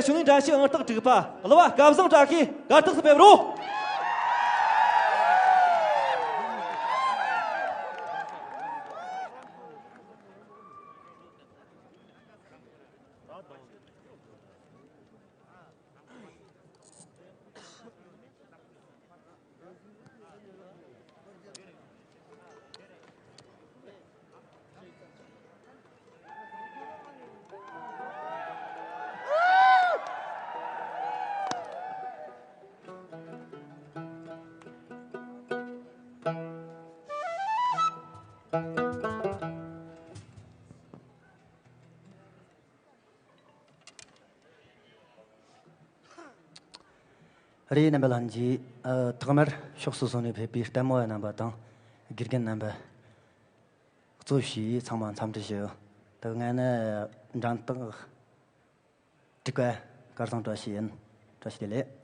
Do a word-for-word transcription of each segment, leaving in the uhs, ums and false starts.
གཞུང་ལས་འགྲན་ཞུགས་ཨང་རྟགས་དྲུག་པ་གླུ་བ་སྐལ་བཟང་བཀྲ་ཤིས་གར་སྟེགས་སུ་ཕེབས་རོགས། རེད། རྣམ་པ་ལྷན་རྒྱས། ཨ། ཐོག་མར་ཕྱོགས་སོ་སོ་ནས་ཕེབས་པའི་ལྟད་མོ་བ་རྣམ་པ་དང་དགེ་རྒན་རྣམ་པ་གཙོ་བྱས་ཚང་མ་འཚམས་འདྲི་ཞུ། ད་ང་ནི་འགྲན་སྟངས་དྲུག་པ་སྐལ་བཟང་བཀྲ་ཤིས་ཡིན། བཀྲ་ཤིས་བདེ་ལེགས།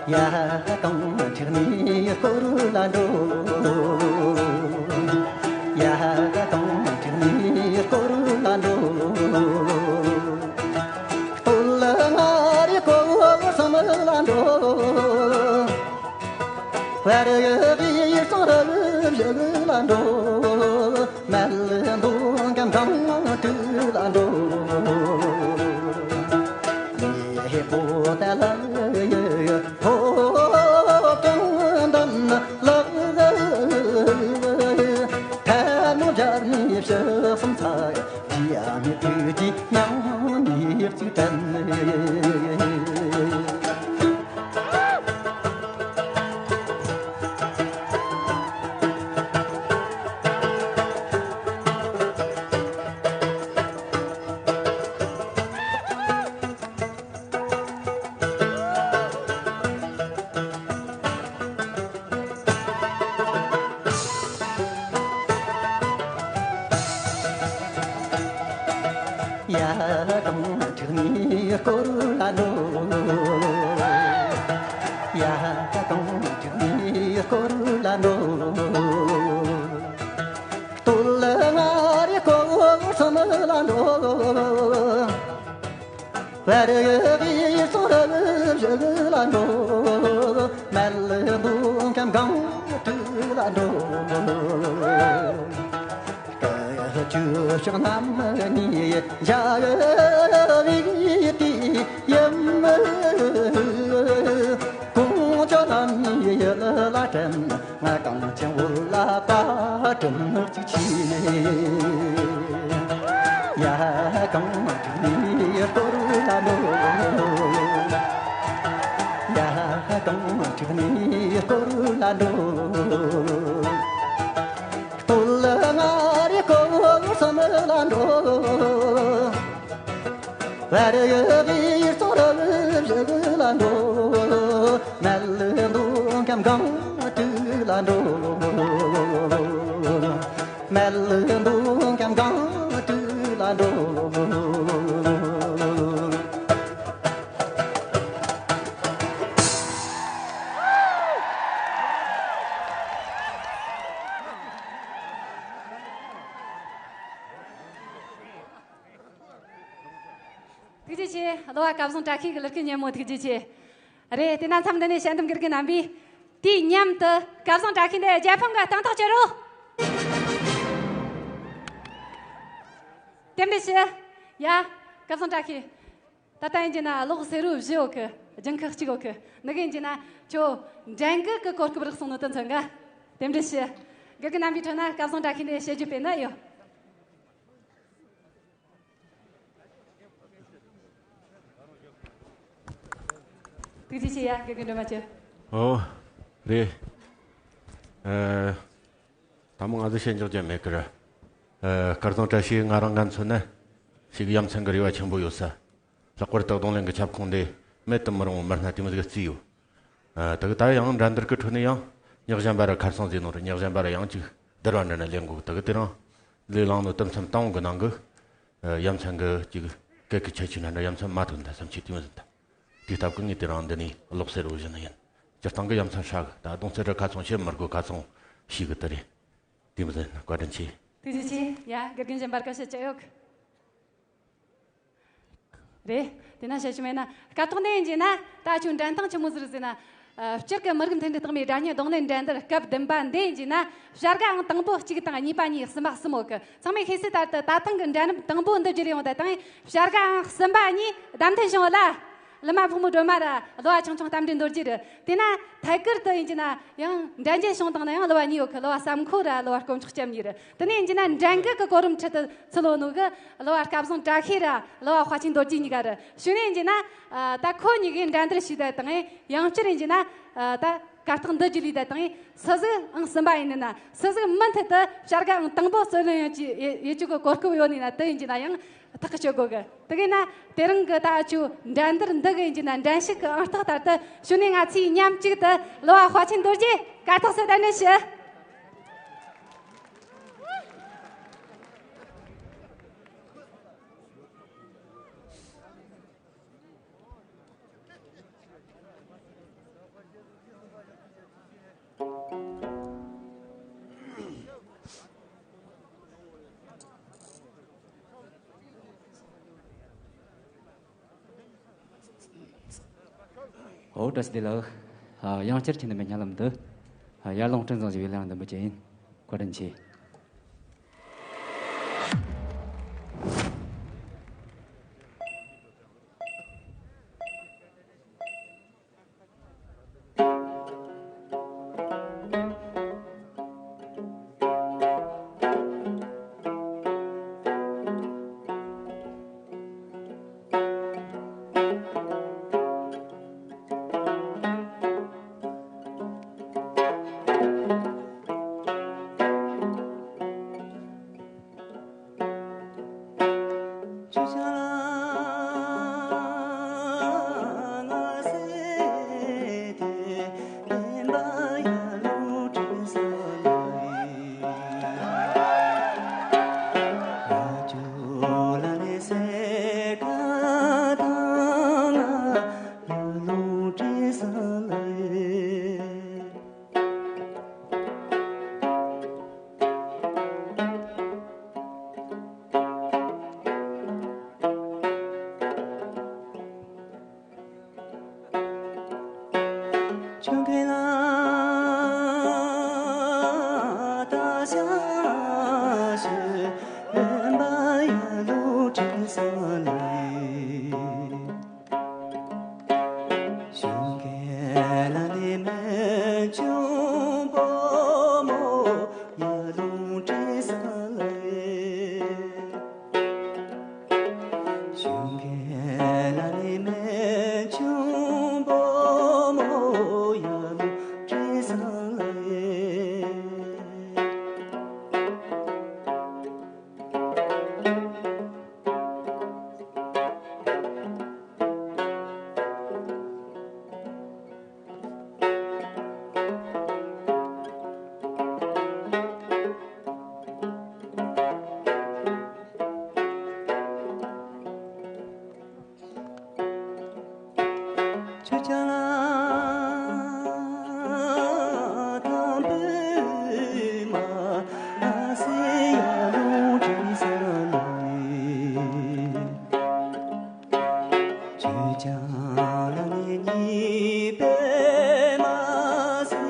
ཡ་གང་ཁྲིག་ནས་སྐོར་ལ་འགྲོ། ཡ་གང་ཁྲིག་ནས་སྐོར་ལ་འགྲོ། སྟོད་ལ་མངའ་རིས་སྐོར་བསམ་ལ་འགྲོ། བར་གཡུ་གི་སང་རབ་བཞུགས་ལ་འགྲོ། མལ་འདོན་གམ་གང་དུ་ལ་འགྲོ། མེ་ཕོ་ད་ལ་ཡོད་ཕོ་གང་འདམ་ལག་ཐལ་མོ་སྦྱར་ནས་ཕྱི་སུམ་ཚ། རྒྱ་མི་དུས་ཀྱི་མྱང་མི་གཅིག་དྲན། ཡ་གང་ཁྲིག་ནས་སྐོར་ལ་འགྲོ། ཡ་གང་ཁྲིག་ནས་སྐོར་ལ་འགྲོ། སྟོད་ལ་མངའ་རིས་སྐོར་བསམ་ལ་འགྲོ། བར་གཡུ་གི་སང་རབ་བཞུགས་ལ་འགྲོ། མལ་འདོན་གམ་གང་དུ་ལ་འགྲོ། སྐུ་ཆུ་ཕྱོགས་རྣམས་ནས་འཇའ་ཡི་ ང་གངས་ཅན་བོད་ལ་བཀའ་དྲིན་གཅིག་ཆེ་ནས། ཡ་གངས་ཁྲོད་ནས་སྐོར་ལ་འགྲོ། ཡ་གངས་ཁྲོད་ནས་སྐོར་ལ་འགྲོ། སྟོད་མངའ་རིས་སྐོར་གསུམ་ལ་འགྲོ། བར་ཡོད་དབུས་གཙང་རུ་བཞི་ལ་འགྲོ། སྨད་མདོ་ཁམས་སྒང་དྲུག་ལ་འགྲོ། སྨད་མདོ་ཁམས་སྒང་དྲུག་ལ་འགྲོ། ཐུགས་རྗེ་ཆེ། གླུ་བ་སྐལ་བཟང་བཀྲ་ཤིས་ཀྱི་གླུ་སྐད་སྙན་མོ་ཐུགས་རྗེ་ཆེ། རེད། དེ་ན་མཚམས་འདི་ནས་དཔྱད་འདེམས་དགེ་རྒན་རྣམ་པས་དུས་མཉམ་དུ་སྐལ་བཟང་བཀྲ་ཤིས་འདི་རྒྱལ་ཕམ་གྱི་སྟེང་ཐག་གཅོད་རོགས། རྟེན་འབྲེལ་ཞུ། ཡ། སྐལ་བཟང་བཀྲ་ཤིས། ད་ལྟ་ཡིན་གྱི་ན་གློག་སེར་པོ་བཞི་ཡོད་གི། ལྗང་ཁུ་གཅིག་ཡོད་གི། འདི་གི་ཡིན་གྱི་ན་ཁྱོད་འགྲན་གི་གི་གོ་སྐབས་རག་སོང་ནོ་དེ་མཚོན་ག། རྟེན་འབྲེལ་ཞུ། དགེ་རྒན་རྣམ་པའི་ཁྲོད་ན་སྐལ་བཟང་བཀྲ་ཤིས་འདི་བཤད་རྒྱུ་དཔེར་ན་ཡོད། ཐུགས་རྗེ་ཆེ་ཡ། དགེ་རྒན་སྒྲོལ་མ་ཆོས། ཨོ། རེད། ཨ། ད་མོ་ང་ཚོ་བཤད་འཇོག་རྒྱུ་མེད་ཀི་ར། ཨ། སྐལ་བཟང་བཀྲ་ཤིས་ང་རང་ང་མཚོན་ན་ཞིག་ཡ་མཚན་གི་རེ་བ་ཆེན་པོ་ཡོད་ས། ལྷག་པར་དུ་རྡུང་ལེན་གི་ཁྱབ་ཁོངས་འདི་མེད་དུ་མི་རུང་བ་མི་སྣ་དེ་མོ་ཟིག་བརྩིས་ཡོད། ཨ། དེ་གི་ད་ཡང་འགྲན་བསྡུར་གི་ཁྲོད་ནས་ཡང་ཉག་གཞན་པ་ར་ཁར་སང་ཟེར་ནོ་ར་ཉག་གཞན་པ་ར་ཡང་ཅིག་བསྡུར་བ་འདྲ་ན་ལེན་དགོས། དེ་གི་དེ་རིང་ལས་བླངས་ནོ་དུམ་མཚམས་དང་པོ་གི་ནང་གི། ཨ། ཡ་མཚན་གི་ཅིག་སྐད་གི་ཁྱད་ཆོས་འདྲ་འདྲ་ཡ་མཚན་མ་ཐོན་ད་བསམ་ཆེ་དེ་མོ་ཟིག་ད། དེའི་སྟབས་ཀྱིས་ངས་དེ་རིང་འདི་ནས་གློག་སེར་པོ་བཞིན་ཡིན། སྤྱིར་བཏང་གི་ཡ་མཚན་ཧྲ་གི། ད་རྡུང་སེར་ར་ཁ་ཚང་བཤད་མི་དགོས། ཁ་ཚང་ཤེས་གི་དེ་རེད། དེ་མོ་ཟིག་བཀའ་དྲིན་ཆེ། ཐུགས་རྗེ་ཆེ། ཡ། དགེ་རྒན་གཞན་པར་བཀའ་ཤག་ཅི་ཡོད། རེད། དེ་ན་བཤད་རྒྱུ་མེད་ན་སྐབས་ཐོག་འདི་ཡིན་གྱི་ན་ད་ཁྱོད་འགྲན་སྟངས་ཆི་མོ་ཟིག་རེད་ཟེར་ན། ཨ། སྤྱིར་གི་མི་རིགས་མཐུན་སྒྲིལ་རྟགས་མའི་སྒྲ་སྙན་རྡུང་ལེན་འགྲན་བསྡུར་སྐབས་བདུན་པ་འདི་ཡིན་གྱི་ན་བྱ་དགའ་ཨང་དང་པོ་གཅིག་དང་གཉིས་པ་གཉིས། གསུམ་པ་གསུམ་ཡོད་གི། ཚང་མས་ཤེས་གསལ་ལྟར་དུ་ད་ཐེངས་གི་འགྲན་རིམ་དང་པོ་འདི་བརྒྱུད་ལས་ཡོང་ད་དང་བྱ་དགའ་ཨང་གསུམ་པ་གཉིས་བདམས་ཐོན་བྱུང་ལ། གླུ་མ་ཕོ་མོ་སྒྲོལ་མ་ར་གླུ་བ་ཆུང་ཆུང་རྟ་མགྲིན་རྡོ་རྗེ་རེད། དེ་ན་ཐད་ཀར་དུ་ཡིན་གྱི་ན་ཡང་འགྲན་རྒྱལ་བྱུང་བཏང་ན་ཡང་གླུ་བ་གཉིས་ཡོད་གི། གླུ་བ་བསམ་འཁོར་ར་གླུ་བ་དཀོན་མཆོག་སྐྱབས་གཉིས་རེད། དེ་ནས་ཡིན་གྱི་ན་འགྲན་འགུལ་གི་གོ་རིམ་ཁྲོད་དུ་ཚུད་ཡོད་ནོ་གི་གླུ་བ་སྐལ་བཟང་བཀྲ་ཤིས་ར་གླུ་བ་དཔའ་ཆེན་རྡོ་རྗེ་གཉིས་ཀ་རེད། གཞུག་ནས་ཡིན་གྱི་ན་ད་ཁོ་གཉིས་ཀས་འགྲན་བསྡུར་བྱས་ད་དང་ཡང་བསྐྱར་ཡིན་གྱི་ན་ད་གར་སྟེགས་འདི་བརྒྱུད་ལས་ད་དང་སུ་ཟིག་ཨང་གསུམ་པ་ཡིན་ན་སུ་ཟིག་མུ་མཐུད་དུ་བྱ་དགའ་ཨང་དང་པོ་རྩོད་ལེན་ཡོད་ཀྱི་ཡོད་ཀྱི་གི་གོ་སྐབས་ཡོད་ནི་ན་དེ་ཡིན་གྱི་ན་ཡང་ཐག་གི་ཆོད་དགོས་གི། དེ་གས་ན་དེ་རིང་གི་ད་ཆུ་འགྲན་བསྡུར་འདི་གི་ཡིན་གྱི་ན་འགྲན་ཞུགས་གི་ཨང་རྟགས་ལྟར་དུ་གཞུག་ནས་ང་ཚོས་མཉམ་གཅིག་ཏུ་གླུ་བ་དཔའ་ཆེན་རྡོ་རྗེ་གར་སྟེགས་སུ་གདན་འདྲེན་ཞུ། ཨོ་བཀྲ་ཤིས་བདེ་ལེགས། ཨ། ཡང་བསྐྱར་ཁྱེད་རྣམ་པའི་སྙན་ལམ་དུ། ཨ། ཡར་ལུང་སྤྲིན་བཟང་ཞེས་པའི་གླུ་དབྱངས་ལྡན་པ་ཅིག་ཡིན། བཀའ་དྲིན་ཆེ། ཁྱོད་ཅག་ལ་དང་པོས་མ་ཟེར་ཡར་ལུང་བྲིས་ས་ལ། ཁྱོད་ཅག་ལ་ནི་གཉིས་པས་མ་ཟེར་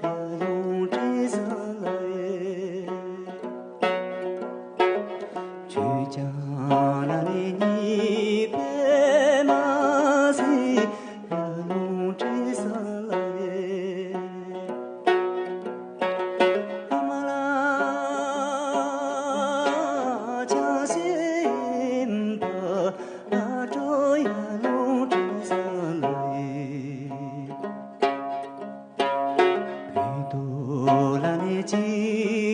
ཡར་ལུང་བྲིས་ས་ལ། ཁྱོད་ཅག་ལ་ནི་གཉིས་པས་མ་ཟེར་ཡར་ལུང་བྲིས་ས་ལ། ཨ་མ་ལ་ཅང་ཤེས་པ་ཨ་ཀྲོ་ཡར་ལུང་བྲིས་ས་ལ། བོད་དུ་ལ་ནི་ཅི་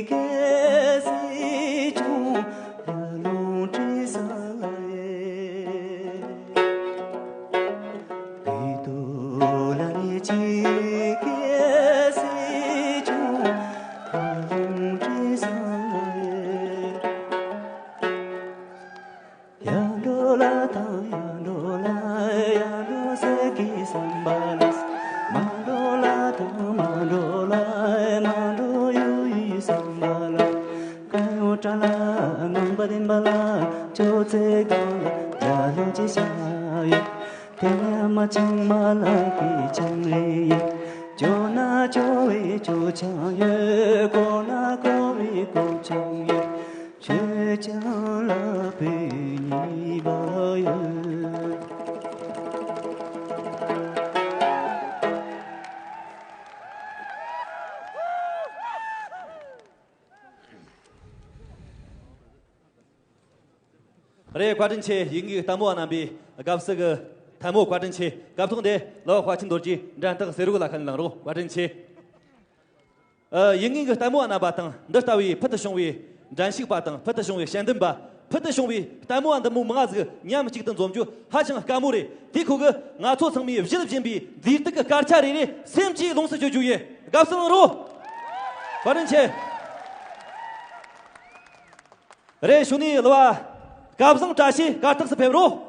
གེ་སི་ཆུང་ཡར་ལུང་བྲིས་ས་ལ། བོད་དུ་ལ་ནི་ཅི་གེ་སི་ཆུང་ཡར་ལུང་བྲིས་ས་ལ། ཡར་འགྲོ་ལ་དང་ཡར་འགྲོ་ལ། ཡར་འགྲོ་ཟེར་གི་བསམ་པ་ལ། མར་འགྲོ་ལ་དང་མར་འགྲོ་ལ། མར་འགྲོ་ཡོད་ཡོད་བསམ་པ་ལ། ཀ་ཡོ་ཏྲ་ལ་ངང་པ་རིམ་པ་ལ། ཅོ་ཙེ་གང་ལ་ཡར་ལུང་ཅི་བྱ་ཡོད། དེ་ནས་མ་ཆང་མ་ལ་གི་ཆང་རེ་ཡོད། ཅོ་ན་ཅོ་བའི་ཅོ་ཆང་ཡོད། ཀོ་ན་ཀོ་བའི་ཀོ་ཆང་ཡོད། ཁྱོད་ཅག་ལ་བོད་གཉིས་པ་ཡོད། རེད། བཀའ་དྲིན་ཆེ། ཡིན་གྱི་ལྟད་མོ་བ་རྣམ་པའི་དགའ་བསུ་གི་ཐལ་མོ། བཀའ་དྲིན་ཆེ། སྐབས་ཐོག་འདི་ལོ་དཔའ་ཆེན་རྡོ་རྗེ་འགྲན་སྟེགས་ཟེར་རོགས་ལ་ཁ་ནས་ལངས་རོགས། བཀའ་དྲིན་ཆེ། ཨ། ཡིན་ངེས་ཀྱི་ལྟད་མོ་བ་རྣམ་པ་དང་འདི་ལྟ་བུའི་ཕུལ་དུ་བྱུང་བའི་འགྲན་ཞུགས་པ་དང་ཕུལ་དུ་བྱུང་བའི་དཔྱད་འདེམས་པ། ཕུལ་དུ་བྱུང་བའི་ལྟད་མོ་བ་འདི་མོ་མང་ཟིག་མཉམ་གཅིག་ཏུ་འཛོམས་རྒྱུ་ཧ་ཅང་དཀའ་མོ་རེད། དེའི་ཁོ་གི་ང་ཚོ་ཚང་མས་བཞེས་བཞིན་པའི་མཛེས་སྡུག་གི་སྐར་ཆ་རེ་རེ་སེམས་ཀྱིས་ལོངས་སུ་སྤྱོད་རྒྱུ་ཡིན། དགའ་བསུ་གནང་རོགས། བཀའ་དྲིན་ཆེ། རེད། གཞུག་ནས་གླུ་བ་སྐལ་བཟང་བཀྲ་ཤིས་གར་སྟེགས་སུ་ཕེབས་རོགས།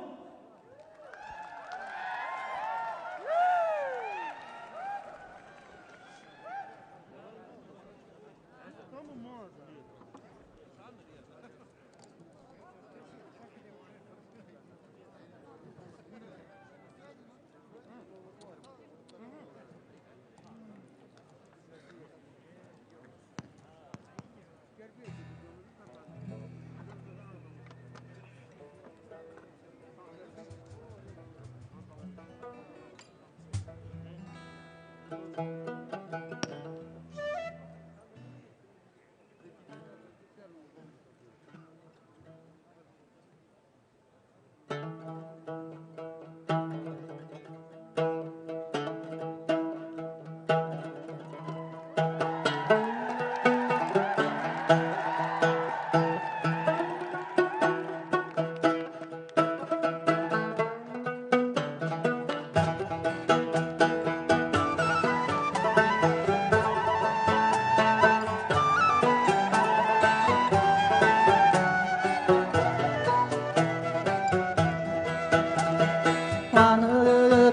ང་ནི་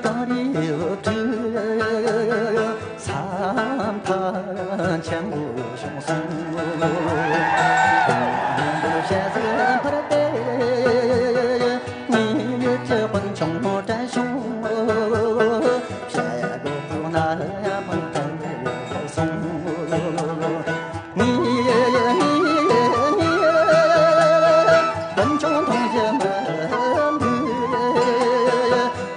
གངས་རིའི་འོབས་ཁྲི། ས་མཐའ་ཆེན་པོ་བྱུང་སོང་། ཞལ་གཟིགས་འཕུར་ཏེ། ངའི་ཡིད་ཀྱི་དཔུང་ཆུང་དྲན་བྱུང་། བྱ་རྒོད་ན་ཡང་མང་དྲན་སོང་། ངའི་ངའི་ངའི་དཔུང་ཆུང་མཐོང་རྒྱུ་མི་འདུག་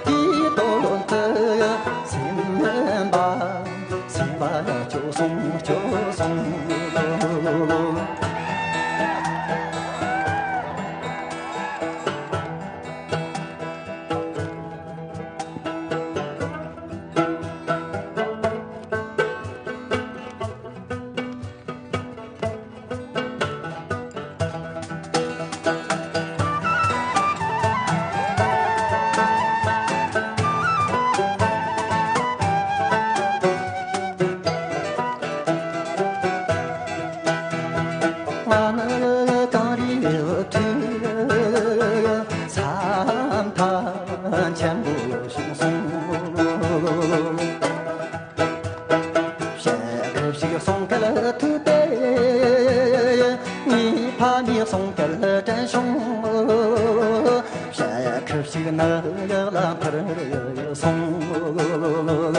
དེའི་དོན་དུ་སེམས་མིན་པ། སེམས་པ་སྐྱོ་སོང་སྐྱོ་སོང་། ང་ནི་གངས་རིའི་འོབས་ཁྲི། ས་མཐའ་ཆེན་པོ་བྱུང་སོང་། ནགས་ལ་འཕུར་སོང་།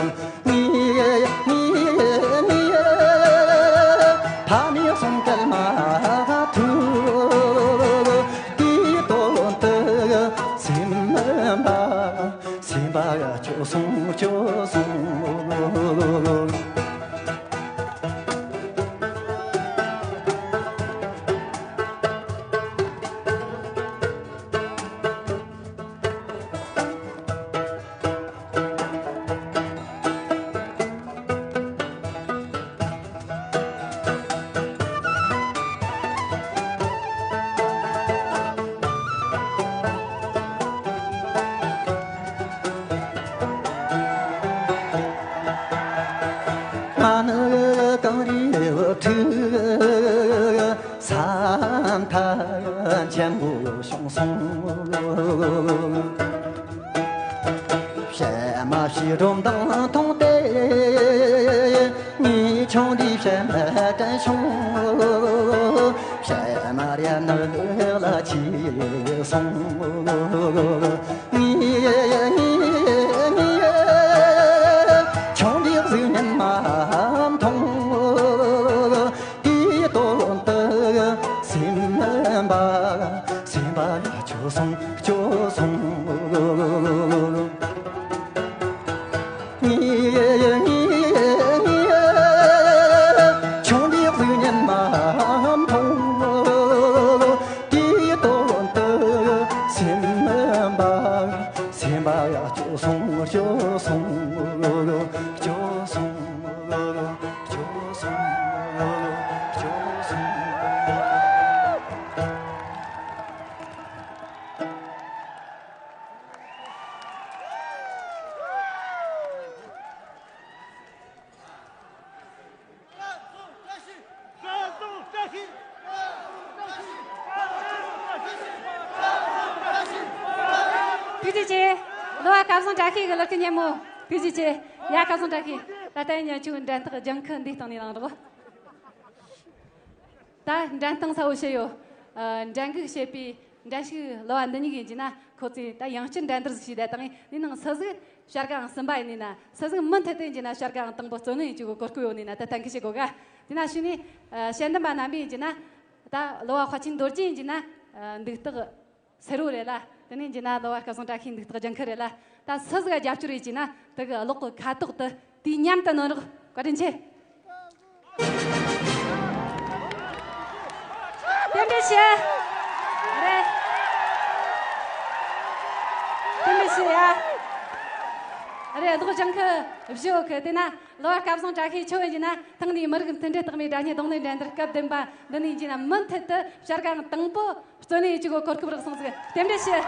ངེས་ངེས་ངེས། ཕ་མའི་གསུང་སྐད་མ་ཐོས། དེའི་དོན་དུ་སེམས་མི་འབའ། སེམས་པ་སྐྱོ་སོང་སྐྱོ་སོང་། ང་ནི་གངས་རིའི་ཐིག་ས་མཐའ་ཆེན་པོ་བྱུང་སོང་། བྱེ་མ་བྱིའུ་སྒྲོམ་དང་མཐོང་སྟེ། ངས་ཆུང་དུས་བྱེ་མ་དྲན་བྱུང་། བྱེ་མ་རེ་ནགས་ལ་ཆས་སོང་། ངས་ངས་ངས་ཆུང་དུས་གཟུགས་བརྙན་མ་མཐོང་། དེའི་དོན་དུ་སེམས་མི་འབའ། སེམས་པ་ཡ་སྐྱོ་སོང་སྐྱོ་སོང་། ངས་ངས་ངས་ཆུང་དུས་གཟུགས་བརྙན་མ་མཐོང་། དེའི་དོན་དུ་སེམས་མི་འབའ། སེམས་པ་ཡ་སྐྱོ་སོང་སྐྱོ་སོང་། སྐྱོ་སོང་། སྐྱོ་སོང་། སྐྱོ་སོང་། ཐུགས་རྗེ་ཆེ། གླུ་བ་སྐལ་བཟང་བཀྲ་ཤིས་ཀྱི་གླུ་སྐད་སྙན་མོ། ཐུགས་རྗེ་ཆེ། ཡ། སྐལ་བཟང་བཀྲ་ཤིས། ད་ལྟ་ཡིན་ཉན་ཆུ་འགྲན་ཐག་ལྗང་ཁུ་འདི་སྟེང་ནས་ལངས་རོགས། ད་འགྲན་སྟངས་གསལ་བོ་བཤད་ཡོད། ཨ། འགྲན་འགུག་བྱེད་པའི་འགྲན་ཞུགས་གླུ་བ་འདི་གཉིས་ཀྱིས་ཡིན་གྱི་ན། ཁོ་ཚོས་ད་ཡང་བསྐྱར་འགྲན་བསྡུར་ཞིག་བྱས་ཏེ་ནི་ནང་སུ་ཟིག་བྱ་དགའ་གསུམ་པ་ཡིན་ན། སུ་ཟིག་མུ་མཐུད་དེ་ཡིན་གྱི་ན་བྱ་དགའ་དང་པོ་རྩོད་ལེན་ཡེད་རྒྱུ་གི་གོ་སྐབས་ཡོད་ནི་ན། ད་གཏན་འཁེལ་བྱེད་དགོས་ག། དེ་ན་ཕྱི་ནས་ཨ། དཔྱད་འདེམས་པ་རྣམ་པས་ཡིན་གྱི་ན། ད་གླུ་བ་དཔའ་ཆེན་རྡོ་རྗེ་ཡིན་གྱི་ན། ཨ། འདུག་སྟེགས་སེར་བོ་རེད་ལ། དེ་ནས་ཡིན་གྱི་ན་གླུ་བ་སྐལ་བཟང་བཀྲ་ཤིས་འདུག་སྟེགས་ལྗང་ཁུ་རེད་ལ། ད་སུ་ཟིག་རྒྱབ་སྐྱོར་ཡེད་ཀྱི་ན། དེ་གི་གློག་གི་ཁ་དོག་དེ་དུས་མཉམ་དུ་སྣོན་རོགས། བཀའ་དྲིན་ཆེ། རྟེན་འབྲེལ་ཞུ། རེད། རྟེན་འབྲེལ་ཞུ་ཡ། རེད། གློག་ལྗང་ཁུ་བཞི་ཡོད་གི། དེ་ན་གླུ་བ་སྐལ་བཟང་བཀྲ་ཤིས་ཁྱོད་ཡིན་གྱི་ན། ཐེངས་འདིའི་མི་རིགས་མཐུན་སྒྲིལ་རྟགས་མའི་སྒྲ་སྙན་རྡུང་ལེན་འགྲན་བསྡུར་སྐབས་བདུན་པ་འདི་ནས་ཡིན་གྱི་ན་མུ་མཐུད་དུ་བྱ་དགའ་དང་པོ་རྩོད་ལེན་ཡེད་རྒྱུ་གི་གོ་སྐབས་རག་སོང་ཟིག། རྟེན་འབྲེལ་ཞུ།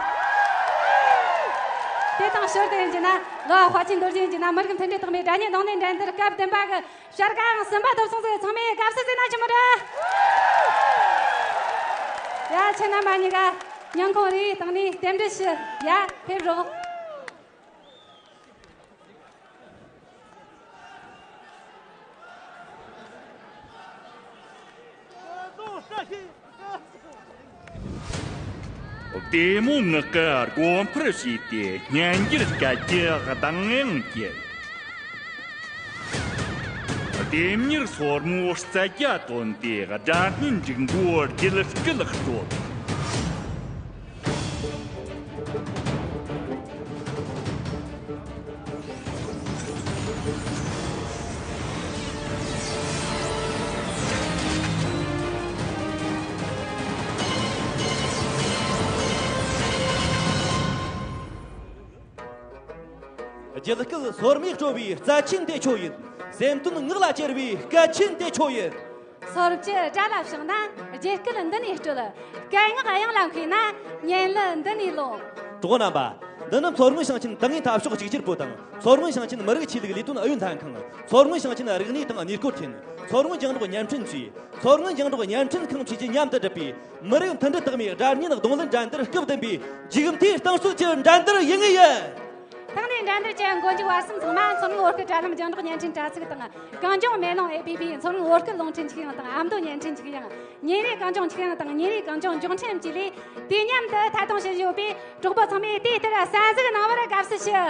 དེ་དང་ཞོར་དུ་ཡིན་གྱི་ན་གླུ་བ་དཔའ་ཆེན་རྡོ་རྗེ་ཡིན་གྱི་ན། མི་རིགས་མཐུན་སྒྲིལ་རྟགས་མའི་སྒྲ་སྙན་རྡུང་ལེན་འགྲན་བསྡུར་སྐབས་བདུན་པ་གི་བྱ་དགའ་གསུམ་པ་ཐོབ་སོང་ཟིག། ཚང་མས་དགའ་བསུ་བྱས་ན་ཆི་མོ་རེད། ཡ། ཁྱེད་རྣམ་པ་གཉིས་ཀ་སྙིང་ཁོང་རེའི་སྟེང་ནས་རྟེན་འབྲེལ་ཞུ། ཡ། ཕེབས་རོགས། བདེ་མོ་ངག་གི་སྒོ་འཕར་ཕྱེས་ཏེ་སྙན་འགྱུར་སྐད་ཀྱི་གདངས་དབྱངས་བསྐྱེད། ལྡེམ་མྱུར་སོར་མོའི་རྩལ་རྒྱ་བཏོན་ཏེ་སྒྲ་སྙན་འབྲུག་མགོའི་རྒྱུད་སྐུད་དཀྲོལ། རྒྱུད་སྐུད་སོར་མོས་དཀྲོལ་བའི་རྩལ་ཅན་དེ་ཁྱོད་ཡིན། སེམས་དོན་ངག་ལ་གྱེར་བའི་སྐད་ཆེན་དེ་ཁྱོད་ཡིན། སོར་བཅུ་སྒྲ་ལ་ཕྱག་ན་རྒྱུད་སྐུད་འདི་ནས་དཀྲོལ། སྐད་ངག་དབྱངས་ལ་མཁས་ན་སྙན་གླུ་འདི་ནས་ལོངས། གྲོགས་རྣམ་པ། འདི་ནི་མཚོ་སྔོན་ཞིང་ཆེན་ཏང་ཨུའི་འཐབ་ཕྱོགས་གཅིག་གྱུར་པུའུ་དང་། མཚོ་སྔོན་ཞིང་ཆེན་མི་རིགས་ཆོས་ལུགས་ལས་དོན་ཨུ་ཡོན་ལྷན་ཁང་། མཚོ་སྔོན་ཞིང་ཆེན་རིག་གནས་དང་གནས་སྐོར་ཐིན། མཚོ་སྔོན་རྒྱང་སྒྲོག་བརྙན་འཕྲིན་ཅུས། མཚོ་སྔོན་རྒྱང་སྒྲོག་བརྙན་འཕྲིན་ཁང་བཅས་ཀྱིས་མཉམ་དུ་བསྒྲུབས་པའི་མི་རིགས་མཐུན་སྒྲིལ་རྟགས་མའི་སྒྲ་སྙན་རྡུང་ལེན་འགྲན་བསྡུར་སྐབས་བདུན་པའི་མཇུག་མཐའི་རྟིང་རྩོད་ཀྱི་འགྲན་བསྡུར་ཡིན་ངེས་ཡིན། ཐེངས་འདིའི་ འགྲན་བསྡུར་གྱི་མགོ་མཇུག་བར་གསུམ་ཚང་མ་མཚོ་སྔོན་བོད་སྐད་དྲ་ལམ་རྒྱང་སྒྲོག་བརྙན་འཕྲིན་དྲ་ཚིགས་དང་། གངས་ལྗོངས་མེ་ལོང་ཨེ་པི་པི། མཚོ་སྔོན་བོད་སྐད་རླུང་འཕྲིན་ཆིག་ཡང་དང་། ཨ་མདོ་བརྙན་འཕྲིན་ཆིག་ཡང་། ཉིན་རེའི་གངས་ལྗོངས་ཆིག་ཡང་དང་། ཉིན་རེའི་གངས་ལྗོངས་འབྱུང་ཁྲིམས་བཅས་ལས། དུས་མཉམ་དུ་ཐད་གཏོང་བྱེད་བཞིན་ཡོད་པས། གྲོགས་པོ་ཚང་མས་དེ་ལྟར་གསན་གཟིགས་གནང་བར་དགའ་བསུ་ཞུ།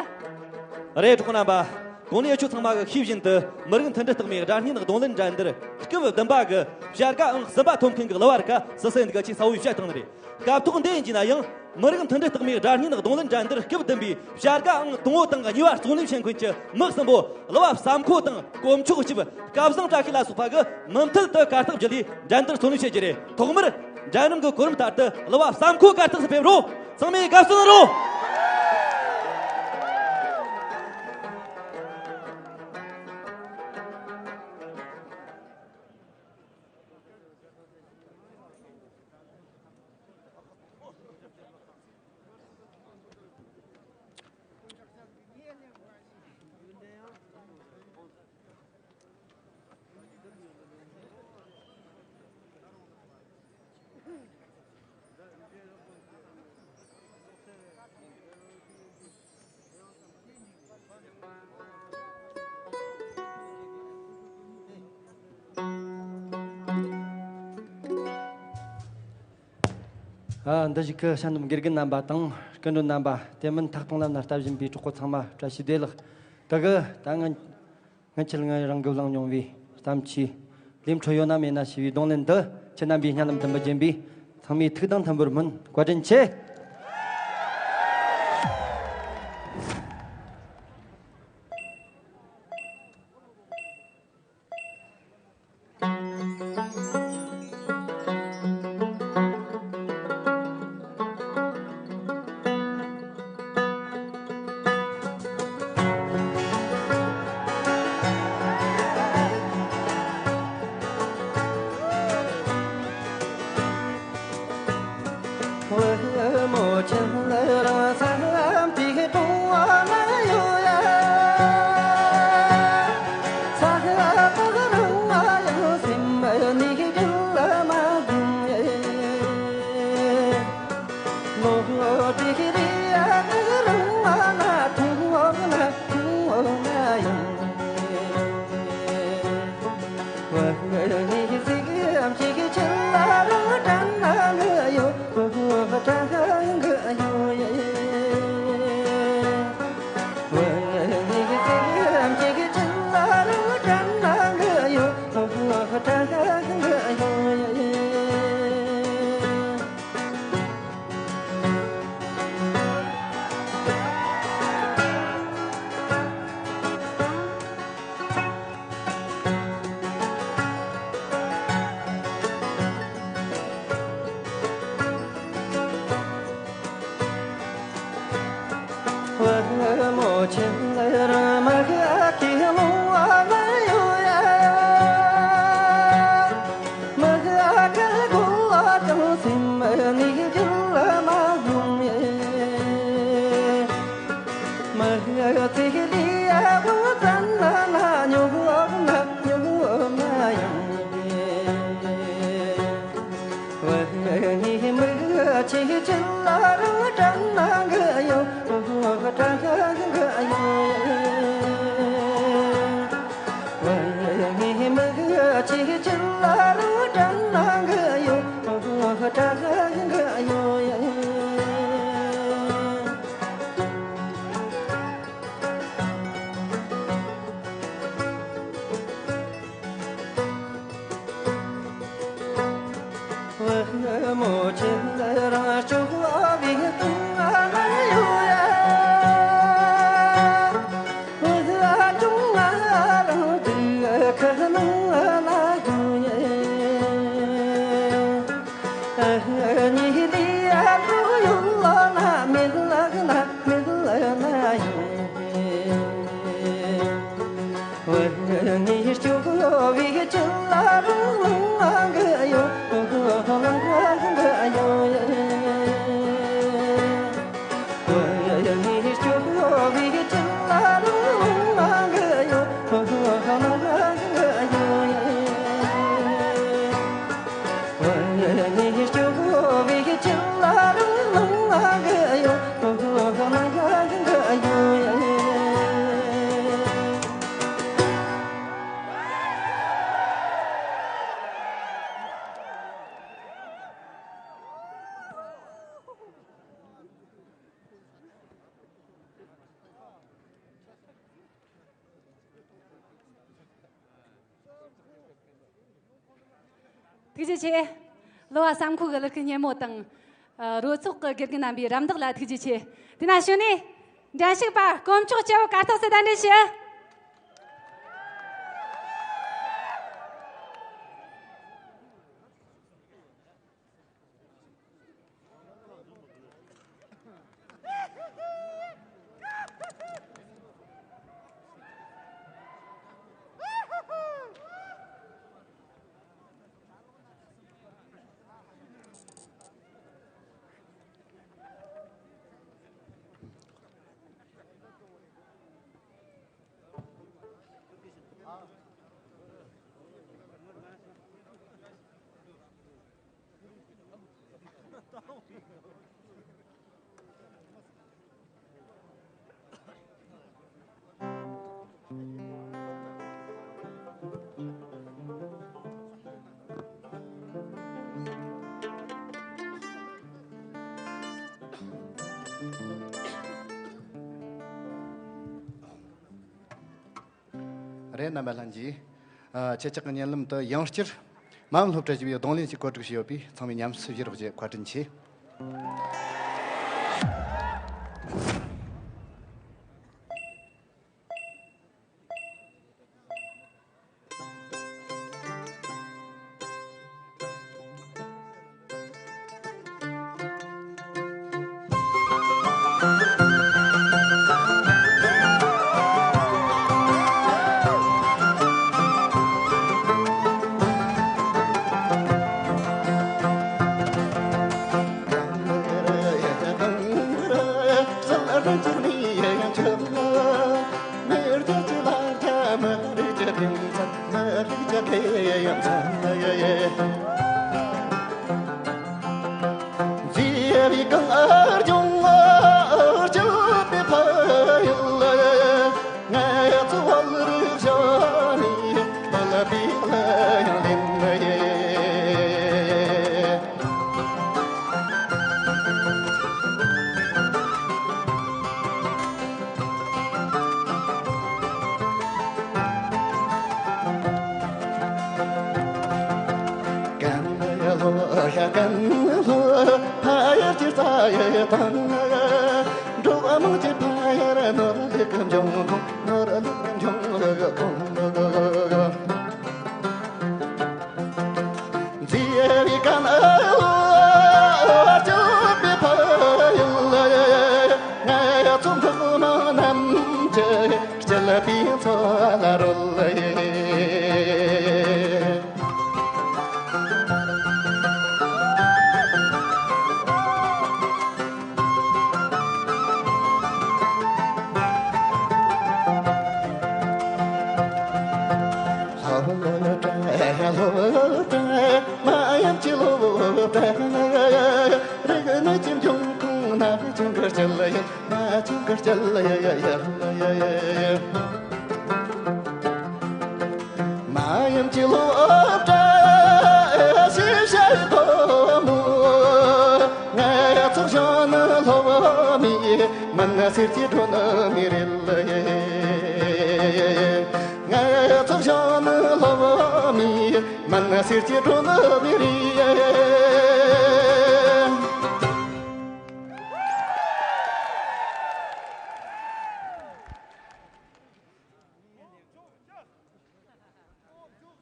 རེད། གྲོགས་པོ་རྣམ་པ། གོང་ནས་ཁྱོད་ཚང་མ་གི་ཤེས་བཞིན་དུ། མི་རིགས་མཐུན་སྒྲིལ་རྟགས་མའི་སྒྲ་སྙན་རྡུང་ལེན་འགྲན་བསྡུར་སྐབས་བདུན་པ་གི་བྱ་དགའ་ཨང་གསུམ་པ་ཐོབ་མཁན་གྱི་གླུ་བ་རིགས་སུ་སེ་འདི་ག་ཆེས་ས་བོའི་བཤད་སྟངས་རེད། སྐབས་ཐོག་འདི་ཡིན་གྱི་ན་ཡང་། མི་རིགས་མཐུན་སྒྲིལ་རྟགས་མའི་སྒྲ་སྙན་རྡུང་ལེན་འགྲན་བསྡུར་སྐབས་བདུན་པའི་བྱ་དགའ་ཨང་དང་པོ་དང་གཉིས་པ་རྩོད་ལེན་བྱེད་མཁན་གྱི་མི་གསུམ་པོ། གླུ་བ་བསམ་ཁོ་དང་། དཀོན་མཆོག་སྐྱིད། སྐལ་བཟང་བཀྲ་ཤིས་ལ་སོགས་པ་གིས་མུ་མཐུད་དུ་གར་སྟེགས་བརྒྱུད་ལས་འགྲན་བསྡུར་རྩོད་ལེན་བྱེད་རྒྱུ་རེད། ཐོག་མར་འགྲན་རིམ་གྱི་གོ་རིམ་ལྟར་དུ་གླུ་བ་བསམ་ཁོ་གར་སྟེགས་སུ་ཕེབས་རོགས། ཚང་མས་དགའ་བསུ་གནང་རོགས། ཨ། འདི་ཞིག་གི་ཤ་འདུམ་དགེ་རྒན་རྣམ་པ་དང་སྐུ་མགྲོན་རྣམ་པ། དེ་མིན་ཐད་གཏོང་ལམ་ན་ལྟ་བཞིན་པའི་གྲོགས་པོ་ཚང་མ་བཀྲ་ཤིས་བདེ་ལེགས། དེ་གི་ད་ངི་སྔོན་ཆད་ངའི་རང་གིས་བླངས་མྱོང་བའི་གཏམ་ཆོས། ལས་འཕྲོ་ཡོད་ན་མེད་ན་ཞེས་པའི་རྡུང་ལེན་འདི་ཁྱེད་རྣམ་པའི་སྙན་ལམ་དུ་འབུལ་གྱིན་པས། ཚང་མས་ཐུགས་དང་མཐུན་པར་སྨོན། བཀའ་དྲིན་ཆེ། ཐུགས་རྗེ་ཆེ། གླུ་བ་བསམ་འཁོར་གྱི་གླུ་སྐད་སྙན་མོ་དང་། ཨ། རོལ་ཚོགས་ཀྱི་དགེ་རྒན་རྣམ་པའི་རམ་འདེགས་ལ་ཐུགས་རྗེ་ཆེ། དེ་ན་གཞུག་ནས་འགྲན་ཞུགས་པ་དཀོན་མཆོག་སྐྱབས་གར་སྟེགས་སུ་གདན་འདྲེན་ཞུ། རེད། རྣམ་པ་ལྷན་རྒྱས། ཨ། ཁྱེད་ཅག་གི་བརྙན་ལམ་དུ་ཡང་བསྐྱར་མ་འོངས་སློབ་གྲྭ་ཞེས་པའི་རྡུང་ལེན་ཞིག་བཀོད་སྒྲིག་བྱས་ཡོད་པས། ཚང་མས་ཉམས་སུ་བཞེས་རོགས་ཞེས་བཀའ་དྲིན་ཆེ།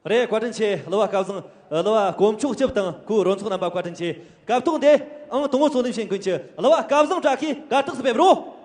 རེད། བཀའ་དྲིན་ཆེ། གླུ་བ་སྐལ་བཟང་། གླུ་བ་དཀོན་མཆོག་སྐྱབས་དང་ཁོའི་རོལ་ཚོགས་རྣམ་པ་བཀའ་དྲིན་ཆེ། སྐབས་ཐོག་འདིར་ཨང་དང་པོ་ཚོགས་ལེན་བྱེད་མཁན་གྱི་གླུ་བ་སྐལ་བཟང་བཀྲ་ཤིས་གར་སྟེགས་སུ་ཕེབས་རོགས།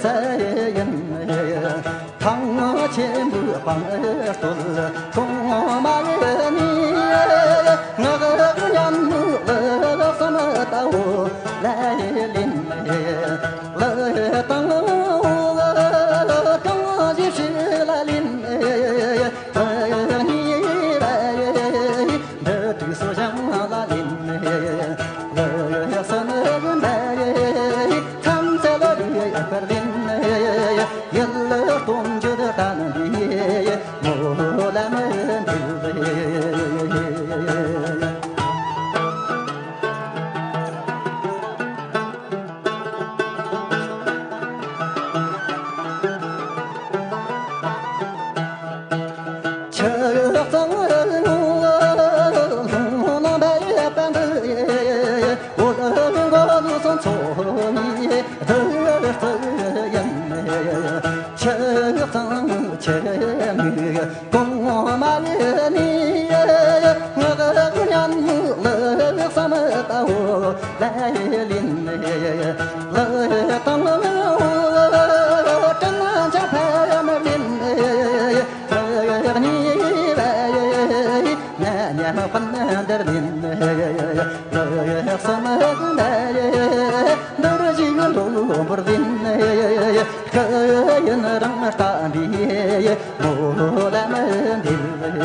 ས་ཡིན། ཐང་ཆེན་པོའི་སྤང་སྟོད་གོང་མ་ནས། ངག་ཉམས་ལུགས་སམ་ལྟ་བུ་ལ་ལིན། ལི་དང་གང་ཞིག་ཞིག་ལ་ལིན། གཉིས་པ་འདི་དུས་སུ་ཞང་ལ་ལིན། ལི་སམ་ལྟ་བུ་མཚམས་ཚད་ལ་རིག་པར་ལིན། ཡུལ་སྟོང་འགྱུར་དང་འདི་མོ་ལ་མི་འདུལ། ཆུ་གཙང་ལུང་ལ་འབབ་པ་འདི། འོད་འགོ་ཚོ་ཚོ་ནི་བདུད་རྩི་ཡིན། ཆུ་གཙང་ཆུ་མིག་གོང་མ་ནས། ངག་ཉམས་ལུགས་སམ་ལྟ་བུ་ལ་ལིན། ལི་དང་དྲིན་ཆེན་ཕ་མ་ལིན། གཉིས་པ་ང་ཉམས་པ་འདིར་ལིན། ལི་སམ་ལྟ་བུ་འདིར་ཞིག་འགྲོ་བར་ལིན། སྐུ་ཡུན་རིང་བརྟན་པའི་མོ་ལ་མི་འདུལ།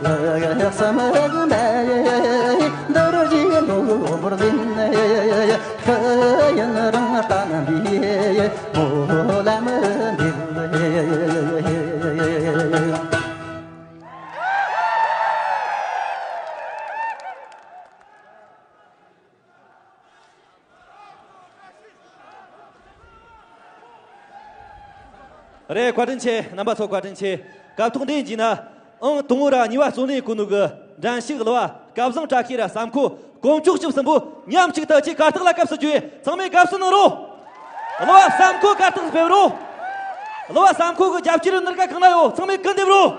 ལི་སམ་ལྟ་བུ་འདིར་ཞིག་འགྲོ་བར་ལིན། སྐུ་ཡུན་རིང་བརྟན་པའི་མོ་ལ་མི་འདུལ། རེད། བཀའ་དྲིན་ཆེ། རྣམ་པ་ཚོ་བཀའ་དྲིན་ཆེ། སྐབས་ཐོག་འདི་ཡིན་ན་ཨང་དང་པོ་ར་གཉིས་པ་རྩོད་ལེན་གོ་ནོ་གི་འགྲན་ཞུགས་གླུ་བ་སྐལ་བཟང་བཀྲ་ཤིས་ར་བསམ་ཁོ་དཀོན་མཆོག་སྐྱབས་གསུམ་པོ་མཉམ་གཅིག་ཏུ་ཆེ་གར་སྟེགས་ལ་སྐབས་སུ་བརྗོད། ཚང་མས་དགའ་བསུ་གནང་རོགས། གླུ་བ་བསམ་ཁོ་གར་སྟེགས་སུ་ཕེབས་རོགས། གླུ་བ་བསམ་ཁོ་གི་རྒྱབ་སྐྱོར་ནར་ག་གང་ན་ཡོད། ཚང་མས་སྐུ་འདེབས་རོགས།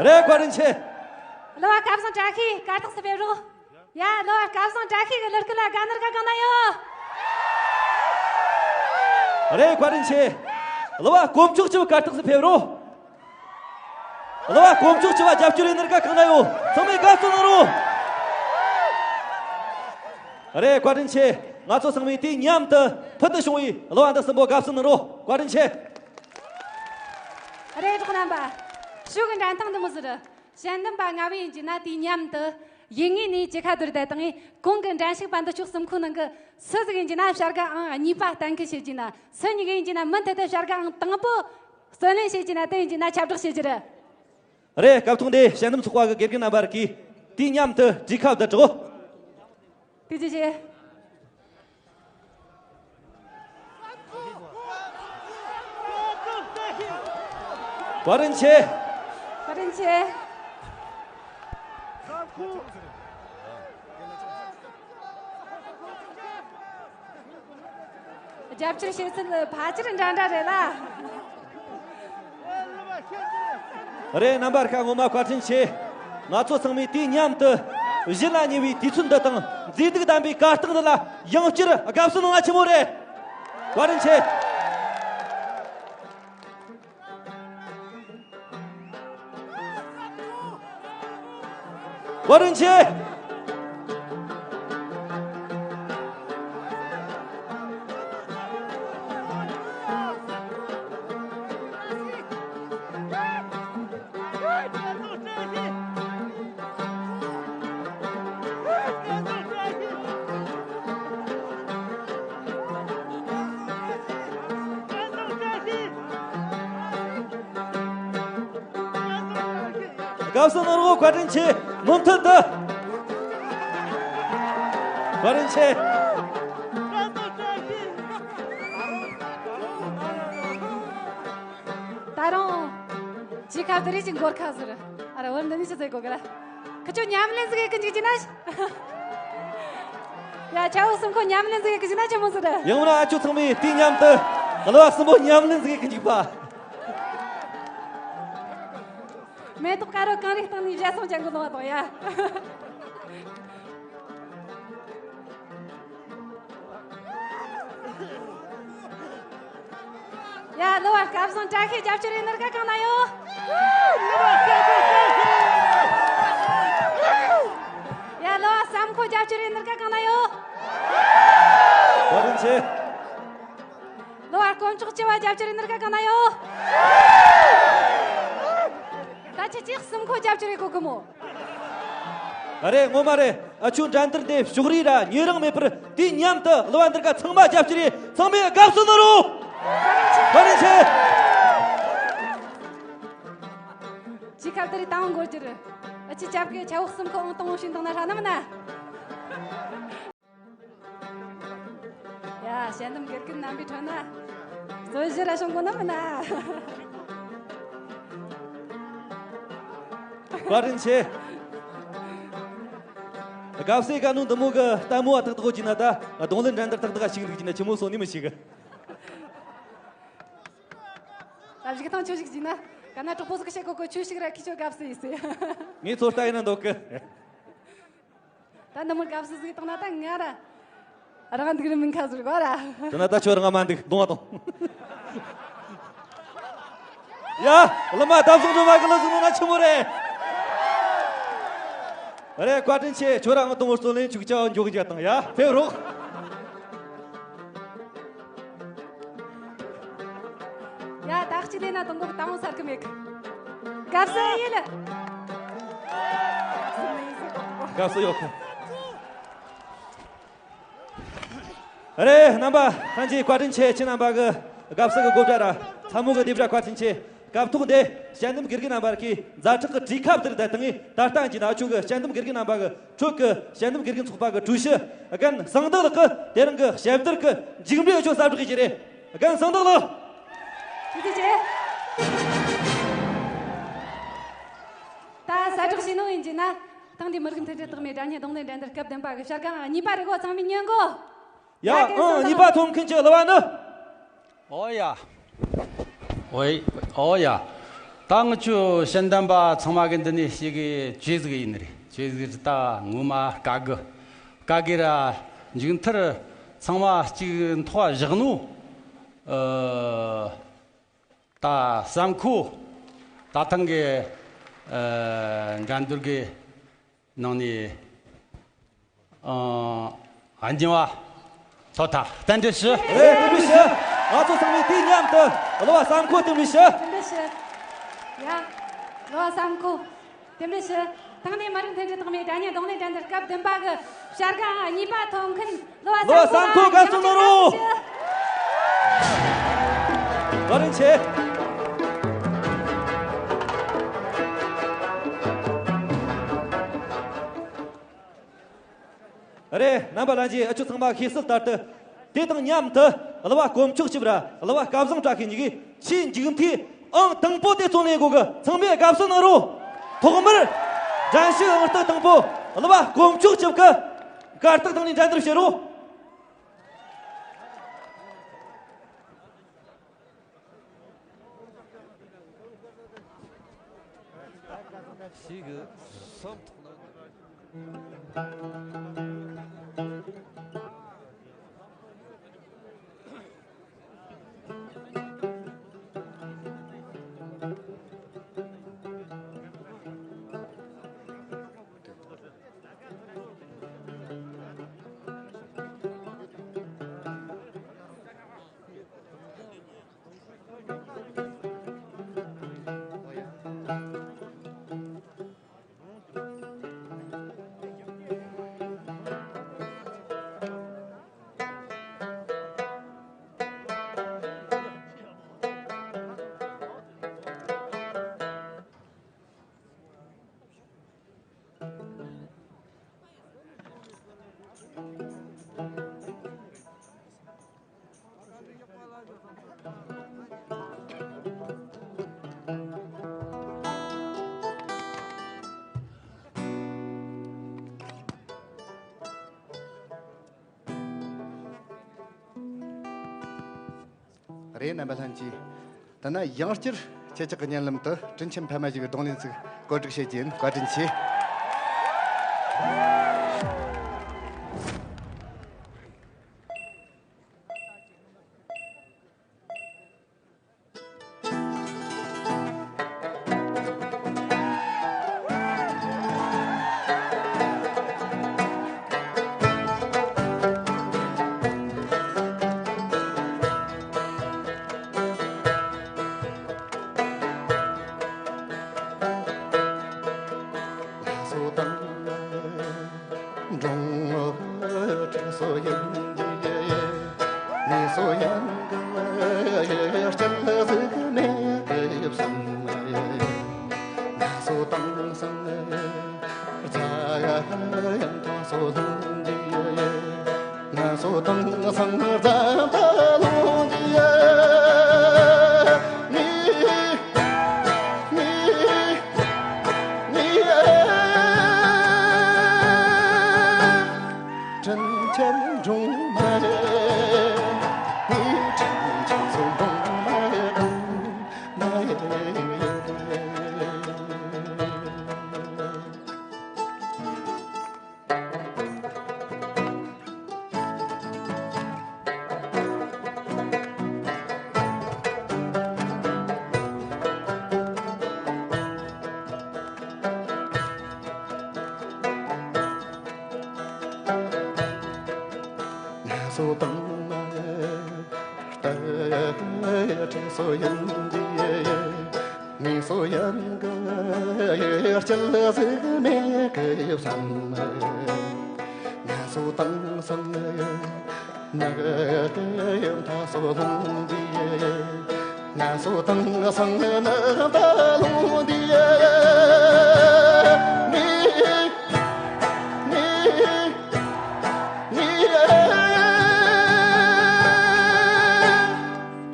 རེད། བཀའ་དྲིན་ཆེ། གླུ་བ་སྐལ་བཟང་བཀྲ་ཤིས་གར་སྟེགས་སུ་ཕེབས་རོགས། ཡ། གླུ་བ་སྐལ་བཟང་བཀྲ་ཤིས་ཀྱི་གླུ་སྐད་ལ་དགའ་ནར་ག་གང་ན་ཡོད། རེད། བཀའ་དྲིན་ཆེ། གླུ་བ་དཀོན་མཆོག་སྐྱབས་གར་སྟེགས་སུ་ཕེབས་རོགས། གླུ་བ་དཀོན་མཆོག་སྐྱབས་རྒྱབ་སྐྱོར་ཡིན་ནར་ག་གང་ན་ཡོད། ཚང་མས་དགའ་བསུ་གནང་རོགས། རེད། བཀའ་དྲིན་ཆེ། ང་ཚོ་ཚང་མས་དུས་མཉམ་དུ་ཕུལ་དུ་བྱུང་བའི་གླུ་བ་འདི་གསུམ་པོ་དགའ་བསུ་གནང་རོགས། བཀའ་དྲིན་ཆེ། རེད། གྲོགས་རྣམ་པ། ཞོགས་ཀྱི་འགྲན་སྟངས་འདི་མོ་ཟིག་རེད། དཔྱད་འདེམས་པ་ལྔ་བོ་ཡིན་གྱི་ན་དུས་མཉམ་དུ་ཡིན་ངེས་ནས་ཅི་ཁ་བསྡུར་བསྡད་དང་། གོང་གི་འགྲན་ཞུགས་པ་འདི་ཕྱོགས་གསུམ་ཁོ་ནང་གི་སུ་ཟིག་ཡིན་གྱི་ན་བྱ་དགའ་ཨང་གཉིས་པ་གཏན་འཁེལ་བྱེད་ཀྱི་ན། སུ་གཉིས་ཀ་ཡིན་གྱི་ན་མུ་མཐུད་དུ་བྱ་དགའ་ཨང་དང་པོ་བརྩོན་ལེན་བྱེད་ཀྱི་ན་དེ་ཡིན་གྱི་ན་ཁྱབ་བསྒྲགས་བྱེད་ཀྱི་རེད། རེད། སྐབས་ཐོག་འདི་དཔྱད་འདེམས་ཚོགས་པ་གི་དགེ་རྒན་རྣམ་པར་གིས་དུས་མཉམ་དུ་གྲོས་ཁ་བསྡུར་རོགས། ཐུགས་རྗེ་ཆེ། བཀའ་དྲིན་ཆེ། བཀའ་དྲིན་ཆེ། རྒྱབ་སྐྱོར་བྱེད་ཚུལ་ཕལ་ཆེར་འདྲ་འདྲ་རེད་ལ། རེད། རྣམ་པ་ཁ་ངོ་མ་བཀའ་དྲིན་ཆེ། ང་ཚོ་ཚང་མས་དུས་མཉམ་དུ་གཞི་ལ་ཉེ་བའི་དུས་ཚོད་འདི་དང་མཛེས་སྡུག་ལྡན་པའི་གར་སྟེགས་འདི་ལ་ཡང་བསྐྱར་དགའ་བསུ་གནང་བ་ཆེན་མོ་རེད། བཀའ་དྲིན་ཆེ། བཀའ་དྲིན་ཆེ། དགའ་བསུ་གནང་རོགས། བཀའ་དྲིན་ཆེ། མུ་མཐུད་དུ། བཀའ་དྲིན་ཆེ། ད་རུང་ཅི་ཁ་བདེ་རེ་ཅིག་འགོར་ཁ་ཟེར། ཨ་ར་བར་འདི་ནི་ཅི་ཟེར་གོ་གི་ལ། ཁི་ཆོ་ཉམས་ལེན་ཟིག་གི་འཇིག་ཅི་ན། ཡ། ཆ་བོ་གསུམ་ཁོ་ཉམས་ལེན་ཟིག་གི་ཅི་ན་ཆི་མོ་ཟེར། ཡང་ན་ཨ་ཆོ་ཚང་མས་དུས་མཉམ་དུ་གླུ་བ་གསུམ་པོ་ཉམས་ལེན་ཟིག་གི་འཇིག་པ། མེ་ཏོག་དཀར་རོ་གངས་རིའི་སྟེང་ནས་བཞད་སོང་ཅན་གི་ལོང་བ་དང་ཡ། ཡ། གླུ་བ་སྐལ་བཟང་བཀྲ་ཤིས་རྒྱབ་སྐྱོར་ཡིན་ནོ་ག་གང་ན་ཡོད། ཡ། གླུ་བ་བསམ་ཁོ་རྒྱབ་སྐྱོར་ཡིན་ནོ་ག་གང་ན་ཡོད། བཀའ་དྲིན་ཆེ། གླུ་བ་དཀོན་མཆོག་སྐྱིད་པ་རྒྱབ་སྐྱོར་ཡིན་ནོ་ག་གང་ན་ཡོད། ད་ཁྱེད་ཅག་གསུམ་ཁོ་རྒྱབ་སྐྱོར་ཡེད་གོ་གི་མོ། ཨ་རེད། ངོ་མ་རེད། ཨ་ཆོའི་འགྲན་བསྡུར་འདི་ཕྱོགས་རིས་ར་ཉེ་རིང་མེད་པར་དུས་མཉམ་དུ་གླུ་བ་འདི་ག་ཚང་མ་རྒྱབ་སྐྱོར་ཡེད། ཚང་མས་དགའ་བསུ་གནང་རོགས། བཀའ་དྲིན་ཆེ། ཅི་ཁ་དེ་རི་དང་འགོར་གྱུར། ཨ་ཅི་ཅབ་ཀེ་ཆ་འོག་གསུམ་ཁོ་ཨང་དང་ཤིན་དང་ན་ཧྲ་ན་མ་ན། ཡ། ཞལ་འདམ་དགེ་རྒན་རྣམ་པའི་ཁྲོད་ན་རྩོད་གཞི་ར་བྱུང་གོ་ན་མིན་ན། བཀའ་དྲིན་ཆེ། དགའ་བསུ་ག་ནུ་འདི་མོ་གི་ལྟད་མོ་བ་ཏག་ཏག་གོ་གྱི་ན། ད་རྡུང་ལེན་འགྲན་བསྡུར་ཏག་ཏག་ཞིག་ལུགས་ཀྱི་ན་ཆི་མོ་སོང་ནི་མི་ཤེས་གི། ད་གཞུག་ཐང་ཆོས་ཤིག་གྱི་ན་ག་ན་གྲོགས་པོ་ཟིག་བཤད་གོ་གོ་ཆོས་ཤིག་ར་ཁི་ཆོ་དགའ་བསུ་ཡིས་ཟེར། ངས་ཚོད་ལྟ་ཡིན་ན་འདོད་གི། ད་འདི་མོ་དགའ་བསུ་ཟིག་བཏང་ན་ད་ང་ར་རང་འདུག་རི་མིན་ཁ་ཟུར་གོ་ར། དེ་ན་ད་ཁྱོད་རང་མ་འདུག་གདོང་བ་དང་། ཡ། བླ་མ་ད་བཟུང་འགྲོ་མ་གི་ལ་ཟུང་ན་ཆི་མོ་རེད། རེད། བཀའ་དྲིན་ཆེ། ཁྱོད་རང་གདོང་བར་བརྩོན་ལེན་ཆུག་ཅག་འཇོག་རྒྱག་དང་། ཡ། ཕེབས་རོགས། ཡ། ད་གཅིག་ལས་ན་དང་གོ་དང་སར་གི་མེད་གི། དགའ་བསུ་ཡིན་ལ། དགའ་བསུ་ཡོད་གི། རེད། རྣམ་པ་ལྷན་རྒྱས་བཀའ་དྲིན་ཆེ། ཁྱེད་རྣམ་པ་གི་དགའ་བསུ་གི་གོ་སྒྲ་ར་ཚ་མོ་གི་རྡེབ་སྒྲ་བཀའ་དྲིན་ཆེ། སྐབས་ཐོག་འདི་ཞལ་འདེམས་དགེ་རྒན་རྣམ་པར་གི་ཛ་དྲག་གི་གྲོས་ཁ་བསྡུར་ད་དང་ངས་ད་ལྟ་གྱི་ན་ཆོས་གི་ཞལ་འདེམས་དགེ་རྒན་རྣམ་པ་གི་ཁྲོད་ཀྱི་ཞལ་འདེམས་དགེ་རྒན་ཚོགས་པ་གི་ཀྲུའུ་ཞི་རྒན་གསང་བདག་ལགས་ཀྱིས་དེ་རིང་གི་ཞལ་བསྡུར་གྱི་མཇུག་འབྲས་ཆོས་གསར་བསྒྲགས་ཀྱི་རེད། རྒན་གསང་བདག་ལགས། ཐུགས་རྗེ་ཆེ། ད་གསལ་བསྒྲགས་བྱས་ནོ་ཡིན་གྱི་ན། ཐེངས་འདིའི་མི་རིགས་མཐུན་སྒྲིལ་རྟགས་མའི་སྒྲ་སྙན་རྡུང་ལེན་འགྲན་བསྡུར་སྐབས་བདུན་པ་གི་བྱ་དགའ་གཉིས་པ་རིག་པ་ཚང་མས་ཉན་གོ། ཡ། ཡ། ཨང་གཉིས་པ་ཐོབ་མཁན་གྱི་གླུ་བ་ནི། ཨོ་ཡ། ཨོའི། ཨོ་ཡ། ད་ང་ཆོ་ཞལ་འདེམས་པ་ཚང་མ་གི་འདི་ནས་ཞིག་གི་ཆོས་ཟིག་ཡིན་རེད། ཆོས་ཟིག་ད་ངོ་མ་དཀའ་གི། དཀའ་གི་ར་མཇུག་མཐར་ཚང་མ་གཅིག་མཐོ་བ་བཞག་ནོ། ཨ། ད་བསམ་ཁོ་ད་ཐེངས་གི་ཨ་འགྲན་བསྡུར་གི་ནང་ནས་ཨ་འགྱིང་བ་ཐོབ་ཐལ། རྟེན་འབྲེལ་ཞུ། རེད། རྟེན་འབྲེལ་ཞུ། ང་ཚོ་ཚང་མས་དུས་མཉམ་དུ་གླུ་བ་བསམ་ཁོ་རྟེན་འབྲེལ་ཞུ། རྟེན་འབྲེལ་ཞུ། ཡ། གླུ་བ་བསམ་ཁོ། རྟེན་འབྲེལ་ཞུ། ཐེངས་འདིའི་མི་རིགས་མཐུན་སྒྲིལ་རྟགས་མའི་སྒྲ་སྙན་རྡུང་ལེན་འགྲན་བསྡུར་སྐབས་བདུན་པ་གི་བྱ་དགའ་གཉིས་པ་ཐོབ་མཁན་གླུ་བ་གླུ་བ་བསམ་ཁོ་དགའ་བསུ་གནང་རོགས། བཀའ་དྲིན་ཆེ། རེད། རྣམ་པ་ལྷན་རྒྱས་ཨ་ཆོ་ཚང་མ་ཤེས་གསལ་ལྟར་དུ། དེ་དང་མཉམ་དུ་གླུ་བ་དཀོན་མཆོག་སྐྱིད་པ་ར་གླུ་བ་སྐལ་བཟང་བཀྲ་ཤིས་གཉིས་ཀྱིས་ཆེས་མཇུག་མཐའི་ཨང་དང་པོ་དེ་རྩོད་ལེན་དགོས་གི། ཚང་མས་དགའ་བསུ་གནང་རོགས། ཐོག་མར་འགྲན་ཞུགས་ཨང་རྟགས་དང་པོ་གླུ་བ་དཀོན་མཆོག་སྐྱིད་པ་གི་གར་སྟེགས་སྟེང་ནས་འགྲན་བསྡུར་བྱེད་རོགས། ཞིག་གི་སོབ་ཐོག་ན། རེད། རྣམ་པ་ལྷན་རྒྱས། ད་ནི་ཡང་བསྐྱར་ཁྱེད་ཅག་གི་སྙན་ལམ་དུ་དྲིན་ཆེན་ཕ་མ་ཞེས་པའི་རྡུང་ལེན་ཚིག་གོ་སྒྲིག་བྱེད་ཀྱི་ཡིན། བཀའ་དྲིན་ཆེ། ངལ་གསོ་ཡང་གི་སྐྱིད་ཟིག་མེད་གི་བསམ། ངལ་གསོ་དང་སང་རྫ་ཡང་ཐ་སོ་ལུང་འདི། ངལ་གསོ་དང་སང་རྫ་ཐ་ལུང་འདི། ངའི་ངའི་ངའི་དྲིན་ཅན་སྒྲོལ་མ་ཡིན། ངའི་དྲིན་ཅན་སོ་སྒྲོལ་མ་ཡིན། ངལ་གསོ་དང་མ་ལྟ་བྲལ་སོ་ཡིན་གྱི། ངལ་གསོ་ཡང་གི་སྐྱིད་ཟིག་མེད་གི་བསམ། ངལ་གསོ་དང་སང་ནག་ཡང་ཐ་སོ་ལུང་འདི། ངལ་གསོ་དང་སང་ནག་ད་ལུང་འདི། ངའི་ངའི་ངའི་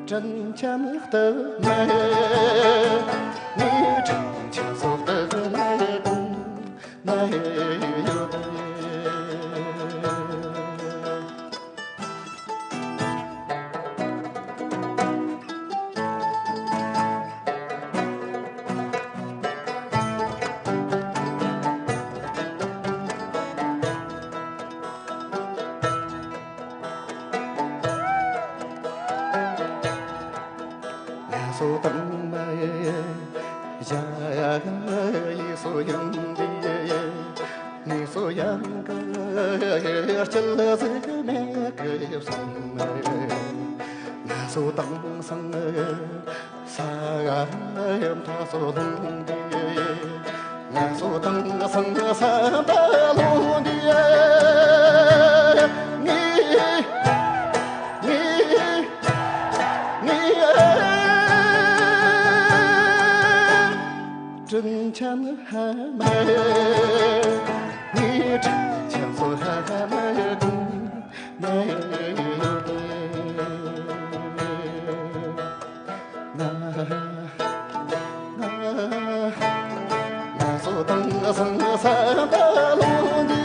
དྲིན་ཅན་སྟག་མ་ཡིན། ངའི་དྲིན་ཅན་སོ་སྟག་མ་ཡིན། མ་ཡིན་ཡོད། ངལ་གསོ་དང་མ་ཡི་ཡ་ཡི་སོ་ཡང་འདི། ངལ་གསོ་ཡང་གི་སྐྱིད་ཟིག་མེད་གི་བསམ། ངལ་གསོ་དང་སང་ས་ཡང་ཐ་སོ་ལུང་འདི། ངལ་གསོ་དང་སང་ས་ད་ལུང་འདི། ངའི་ངའི་ངའི་དྲིན་ཅན་ཧ་མ་ཡིན། ངའི་དྲིན་ཅན་སོ་ཧ་མ་ཡིན། མ་ཡིན། ང་ང་ང་སོ་དང་སང་ས་ད་ལུང་འདི།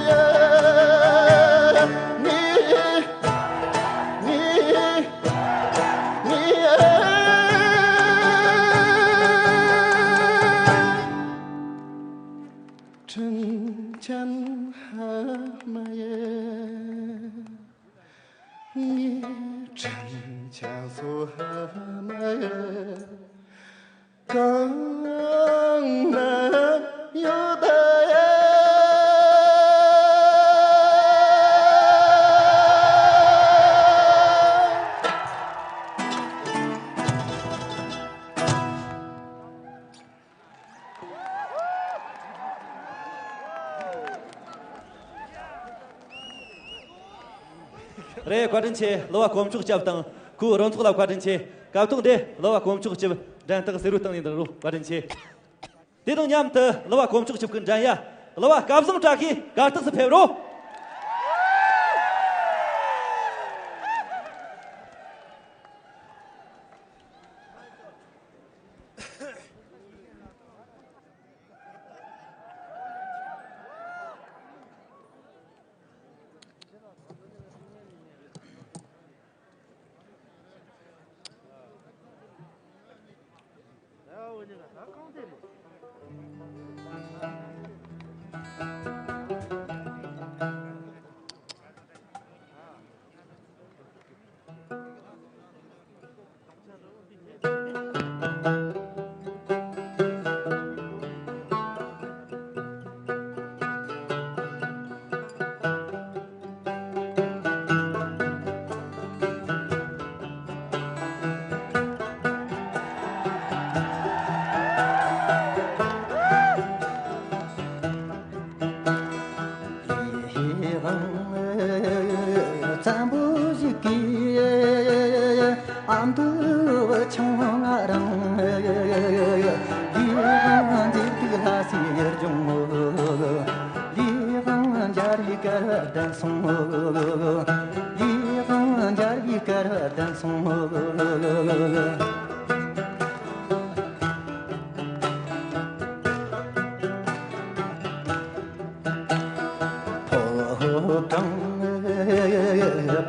ངའི་ངའི་ངའི་དྲིན་ཅན་ཧ་མ་ཡིན། ངའི་དྲིན་ཅན་སོ་ཧ་མ་ཡིན། གང་ན་ཡོད་ཡ། རེད། བཀའ་དྲིན་ཆེ། གླུ་བ་དཀོན་མཆོག་སྐྱབས་དང་ཁོའི་རོལ་ཚོགས་ལ་བཀའ་དྲིན་ཆེ། སྐབས་ཐོག་འདིར་གླུ་བ་དཀོན་མཆོག་སྐྱབས་འགྲན་སྟག་ཟེར་བུ་བཏང་ནས་འདུག་རོགས། བཀའ་དྲིན་ཆེ། དེ་དང་མཉམ་དུ་གླུ་བ་དཀོན་མཆོག་སྐྱབས་ཀྱི་འགྲན་ཡ་གླུ་བ་སྐལ་བཟང་བཀྲ་ཤིས་གར་སྟེགས་སུ་ཕེབས་རོགས། འདུ་ཆུང་ང་རང་། ལས་དབང་མཛེས་སྡུག་ལྷ་སའི་ཡུལ་ལྗོངས། ལས་དབང་འཇའ་རིས་དཀར་བར་ལྡན་སོང་། ལས་དབང་འཇའ་རིས་དཀར་བར་ལྡན་སོང་། ཕོ་བྲང་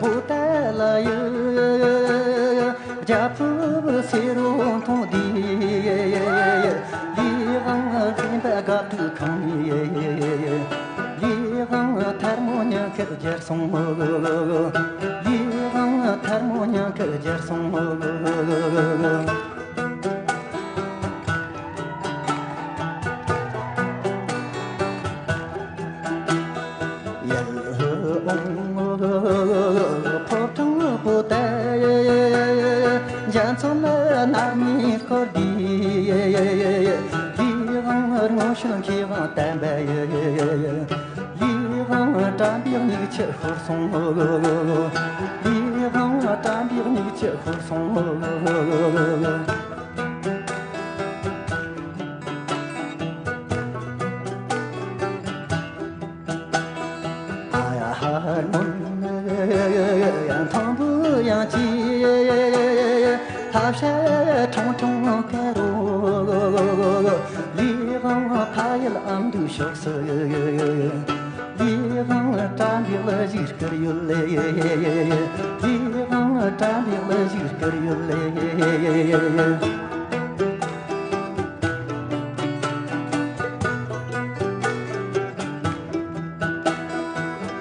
པོ་ཏཱ་ལ་ཡི། རྒྱལ་པོ་སེ་རོ་མཐོང་དུས། ལས་དབང་སེམས་པ་དགའ་སྡུག་ཁང་ནས། ལས་དབང་ཐལ་མོ་ཉག་གི་གྱེར་སོང་། ལས་དབང་ཐལ་མོ་ཉག་གི་གྱེར་སོང་། ཡར་འོང་ཕོ་བྲང་པོ་ཏཱ། འཇའ་ཚོན་ནར་མའི་འཁོར་འདས། ལས་དབང་སྔོན་བྱོན་མཁས་དབང་དམ་པ་ཡི། ལས་དབང་དགྲ་འདུལ་མིག་ཆུ་ཤོར་སོང་། ལས་དབང་དགྲ་འདུལ་མིག་ཆུ་ཤོར་སོང་། ཨ་ཡ་ཧ་ཧ་སྔོན་མཐོན་པོ་ཡང་ཅི། ལྷ་བྱ་ཁྲུང་ཁྲུང་ཁ་རོ། ལས་དབང་ཕ་ཡུལ་ཨ་མདོའི་ཕྱོགས་སུ། ལས་དབང་དགྲ་འདུལ་ལ་བཞུགས་སྐར་ཡོད་ལེ། ལས་དབང་དགྲ་འདུལ་ལ་བཞུགས་སྐར་ཡོད་ལེ།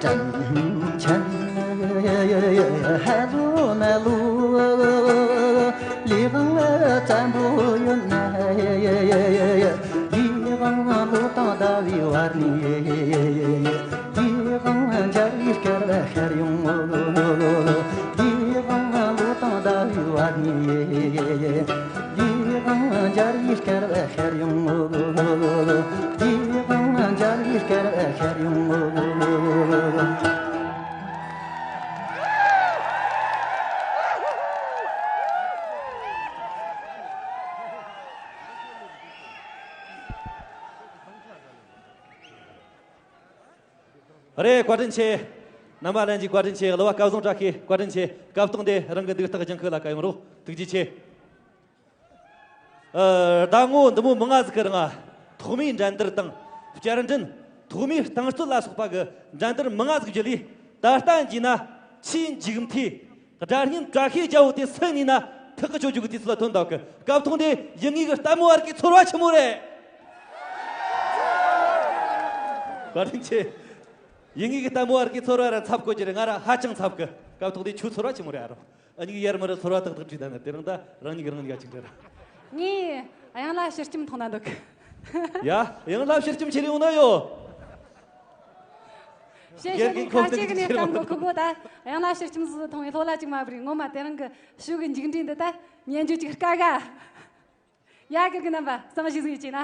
དྲིན་ཆེན་ཧ་ལོ་ན་ལོ། ལས་དབང་བཙན་པོ་ཡོད་ན། ལས་དབང་ལོ་དང་ཟླ་བའི་བར་ནས། ལས་དབང་འཇའ་རིས་དཀར་བ་ཤར་ཡོང་ངོ་། ལས་དབང་ལོ་དང་ཟླ་བའི་བར་ནས། ལས་དབང་འཇའ་རིས་དཀར་བ་ཤར་ཡོང་ངོ་། ལས་དབང་འཇའ་རིས་དཀར་བ་ཤར་ཡོང་ངོ་། རེད། བཀའ་དྲིན་ཆེ། རྣམ་པ་ལྷན་རྒྱས་བཀའ་དྲིན་ཆེ། གླུ་བ་སྐལ་བཟང་བཀྲ་ཤིས་བཀའ་དྲིན་ཆེ། སྐབས་ཐོག་འདི་རང་གི་འདུག་སྟེགས་ལྗང་ཁུ་ལ་བཀའ་ཡོང་རོགས། ཐུགས་རྗེ་ཆེ། ཨ། ཟླ་ངོ་འདི་མོ་མི་ང་ཟིག་གི་རིང་ཐོག་མའི་འགྲན་བསྡུར་དང་བསྐྱར་འགྲན། ཐོག་མའི་རྟིང་རྩོད་ལ་སོགས་པ་གི་འགྲན་བསྡུར་མི་ང་ཟིག་བརྒྱུད་ལས། ད་ལྟ་ཡིན་ན་ཆེས་མཇུག་མཐའི་སྒྲ་སྙན་བཀྲ་ཤིས་རྒྱལ་པོ་དེ་སུ་ཡིན་ན་ཐག་གི་ཆོད་རྒྱུ་གི་དུས་ཚོད་ལ་ཐོན་འདུག་གི། སྐབས་ཐོག་འདི་ཡུལ་དངོས་གི་ལྟད་མོ་བ་རིགས་ཀྱི་ཚོར་བ་ཆི་མོ་རེད། བཀའ་དྲིན་ཆེ། ཡུལ་དངོས་གི་ལྟད་མོ་བ་རིགས་ཀྱི་ཚོར་བ་ར་འཚབ་དགོས་ཀྱི་རེད། ང་ར་ཧ་ཅང་འཚབ་གི། སྐབས་ཐོག་འདི་ཁྱོད་ཚོར་བ་ཆི་མོ་རེད་ཨ་རོ། ཨ་ཉིག་ཡར་མར་ཚོར་བ་ཏག་ཏག་བྲིས་ད་ནི་དེ་རིང་ད་རང་ཉིད་རང་ཉིད་ཀ་ཅིག་འདྲ་ར། ངས་གཡང་ལ་ཕྱི་སྐྱིམ་མཐོང་ན་འདུག་ཡ། གཡང་ལ་ཕྱི་སྐྱིམ་ཁྱེར་ཡོང་ན་ཡོ། ཞེས་དགེ་རྒན་ཁོང་ཁ་ཅིག་ནས་སྐམ་གོ་ཁུ་གོ་ད། གཡང་ལ་ཕྱི་སྐྱིམ་ཟིག་མཐོང་བའི་ལྷོ་ལ་ཅིག་མ་བྲིས་ངོ་མ་དེ་རིང་གི་ཤུགས་གི་མཇུག་འབྲས་འདི་ད་ཉན་རྒྱུ་ཅིག་དཀའ་ག་ཡ། དགེ་རྒན་རྣམ་པ་གཙང་ཞིག་ཟིག་བྱས་ན།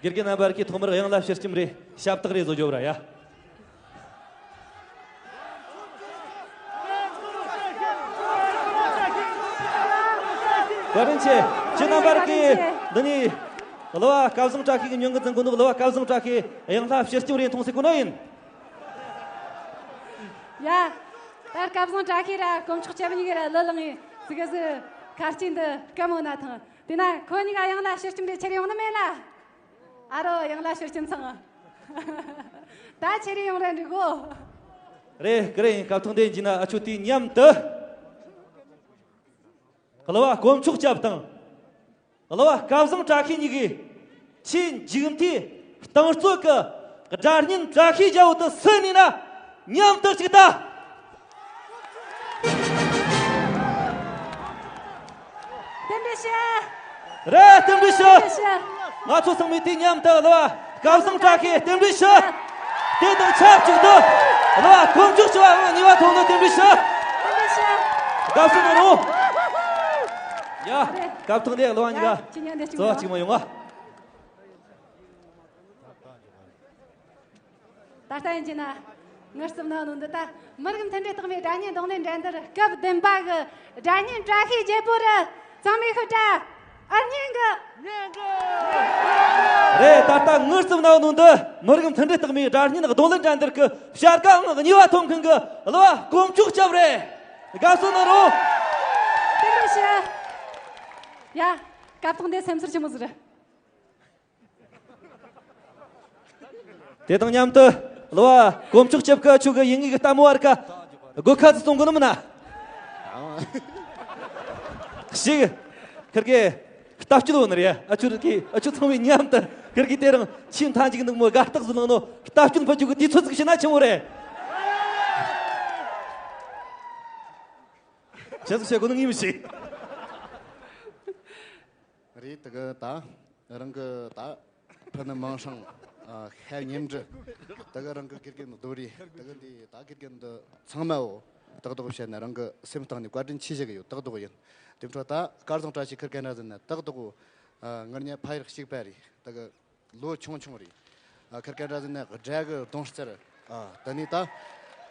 དགེ་རྒན་རྣམ་པར་གྱི་ཐོག་མར་གཡང་ལ་ཕྱི་སྐྱིམ་རེ་ཞབས་ཏག་རེ་བཟོ་རྒྱོབ་ར་ཡ། བཀའ་དྲིན་ཆེ། ཁྱེད་རྣམ་པར་གྱི་འདི་ནི་གླུ་བ་སྐལ་བཟང་བཀྲ་ཤིས་ཀྱི་ཉུང་གི་འཛིན་གོ་ནོ་གླུ་བ་སྐལ་བཟང་བཀྲ་ཤིས་གཡང་ལ་ཕྱི་སྐྱིམ་རེ་མཐོང་སྲིད་གོ་ནོ་ཡིན། ཡ། ད་སྐལ་བཟང་བཀྲ་ཤིས་ར་དཀོན་མཆོག་སྐྱབས་གཉིས་ཀྱི་ར་གླུ་བླངས་ཡིན་ཟིག་ག་ཟིག་ཁ་ལྕེ་འདི་སྐམ་འོ་ན་ཐང་། དེ་ན་ཁོ་གཉིས་ཀ་གཡང་ལ་ཕྱི་སྐྱིམ་རེ་ཁྱེར་ཡོང་ནི་མེད་ལ། ཨ་རོ་གཡང་ལ་ཕྱི་སྐྱིམ་ཚང་། ད་ཁྱེར་ཡོང་ར་འགྲིག་གོ། རེད་ཀི་རེད་ཡིན། སྐབས་ཐོག་འདི་ཡིན་གྱི་ན་ཨ་ཆོ་དེའི་མཉམ་དུ། གླུ་བ་དཀོན་མཆོག་སྐྱབས་དང་། གླུ་བ་སྐལ་བཟང་བཀྲ་ཤིས་གཉིས་ཀྱིས་ཆེས་མཇུག་མཐའི་རྟིང་རྩོད་ཀྱི་སྒྲ་སྙན་བཀྲ་ཤིས་རྒྱལ་པོ་དུ་སུ་ནས་ན་མཉམ་དུ་གཅིག་ལྟ། རྟེན་འབྲེལ་ཞུ། རེད། རྟེན་འབྲེལ་ཞུ། རྟེན་འབྲེལ་ཞུ། ང་ཚོ་ཚང་མས་དུས་མཉམ་དུ་གླུ་བ་སྐལ་བཟང་བཀྲ་ཤིས་རྟེན་འབྲེལ་ཞུ། དེ་དང་ཆབས་ཅིག་ཏུ་གླུ་བ་དཀོན་མཆོག་ཞུ་བ་ངོ་ནས་ཐོག་ནས་རྟེན་འབྲེལ་ཞུ། རྟེན་འབྲེལ་ཞུ། དགའ་བསུ་གནང་རོགས། ཡ། རེད། སྐབས་ཐོག་འདི་གླུ་བ་གཉིས་ཀ་ཡ། ཁྱེད་གཉིས་འདི་གཅིག་གཙོ་བོ་མ་གཅིག་མ་ཡོང་ང་། ད་ལྟ་ཡིན་གྱི་ན། ངར་སུམ་ནང་ནང་འདི་ལྟ་མི་རིགས་མཐུན་སྒྲིལ་རྟགས་མའི་སྒྲ་སྙན་རྡུང་ལེན་འགྲན་བསྡུར་སྐབས་བདུན་པ་གི་སྒྲ་སྙན་བཀྲ་ཤིས་རྒྱལ་པོ་རུ་ཚང་མས་ཤོད་དྲ། ཨར་ཉན་གི། རེད། ད་ལྟ་ངར་སུམ་ནང་ནང་འདི་མི་རིགས་མཐུན་སྒྲིལ་རྟགས་མའི་སྒྲ་སྙན་རྡུང་ལེན་འགྲན་བསྡུར་གི་བྱ་དགའ་ཨང་གཉིས་པ་ཐོབ་མཁན་གི་གླུ་བ་དཀོན་མཆོག་སྐྱབས་རེད། དགའ་བསུ་གནང་རོགས། བརྟན་པོ་བྱོས། ཡ། སྐབས་ཐོག་འདི་སེམས་ཚོར་ཆི་མོ་ཟིག་རེད། དེ་དང་མཉམ་དུ་གླུ་བ་དཀོན་མཆོག་སྐྱབས་ཀྱིས་ཨ་ཆུ་གི་ཡིན་ངེས་ཀྱི་ལྟད་མོ་བ་རི་ཀ་དགོད་ཁ་ཙི་གཏོང་གི་ནི་མིན་ན། ཞིག་ཁིར་གེ་ལྟ་སྐྱོད་འོ་ནི་རེད། ཨ་ཆུ་རི་ཀི་ཨ་ཆུ་ཚང་མས་མཉམ་དུ་ཁིར་གེ་དེ་རིང་ཆེས་མཐའ་མཇུག་འདུག་མོ་དགའ་རྟགས་ཟིག་ལངས་ནོ། ལྟ་སྐྱོད་ཕ་ཆུ་གི་དུས་ཚོད་ཟིག་བྱས་ན་ཆི་མོ་རེད། ཆི་ཟིག་བྱེད་དགོས་ནི་ངེས་མི་ཤེས། རེད། དེ་གི་ད་རང་གི་ད་ཕུ་ནུ་མིང་སྲིང་ཨ་ཤ་ཉེ་འབྲེལ། དེ་གི་རང་གི་དགེ་རྒན་རྡོ་རེད། དེ་གི་འདི་ད་དགེ་རྒན་འདི་ཚང་མའོ། ཏག་ཏག་བཤད་ན་རང་གི་སེམས་གཏིང་ནས་བཀའ་དྲིན་ཆེ་ཞུ་གི་ཡོད། ཏག་ཏག་ཡིན། དེ་འཕྲོ་ད་སྐལ་བཟང་བཀྲ་ཤིས་ཁིར་གན་ར་ཟིན་ན་ཏག་ཏག་ཨ་ངར་ཉ་ཕ་ཡུལ་གཅིག་པ་རེད། དེ་གི་ལོ་ཆུང་ཆུང་རེད། ཨ་ཁིར་གན་ར་ཟིན་ན་སྒྲ་གི་གདོང་རྩལ། ཨ་ད་ནི་ད་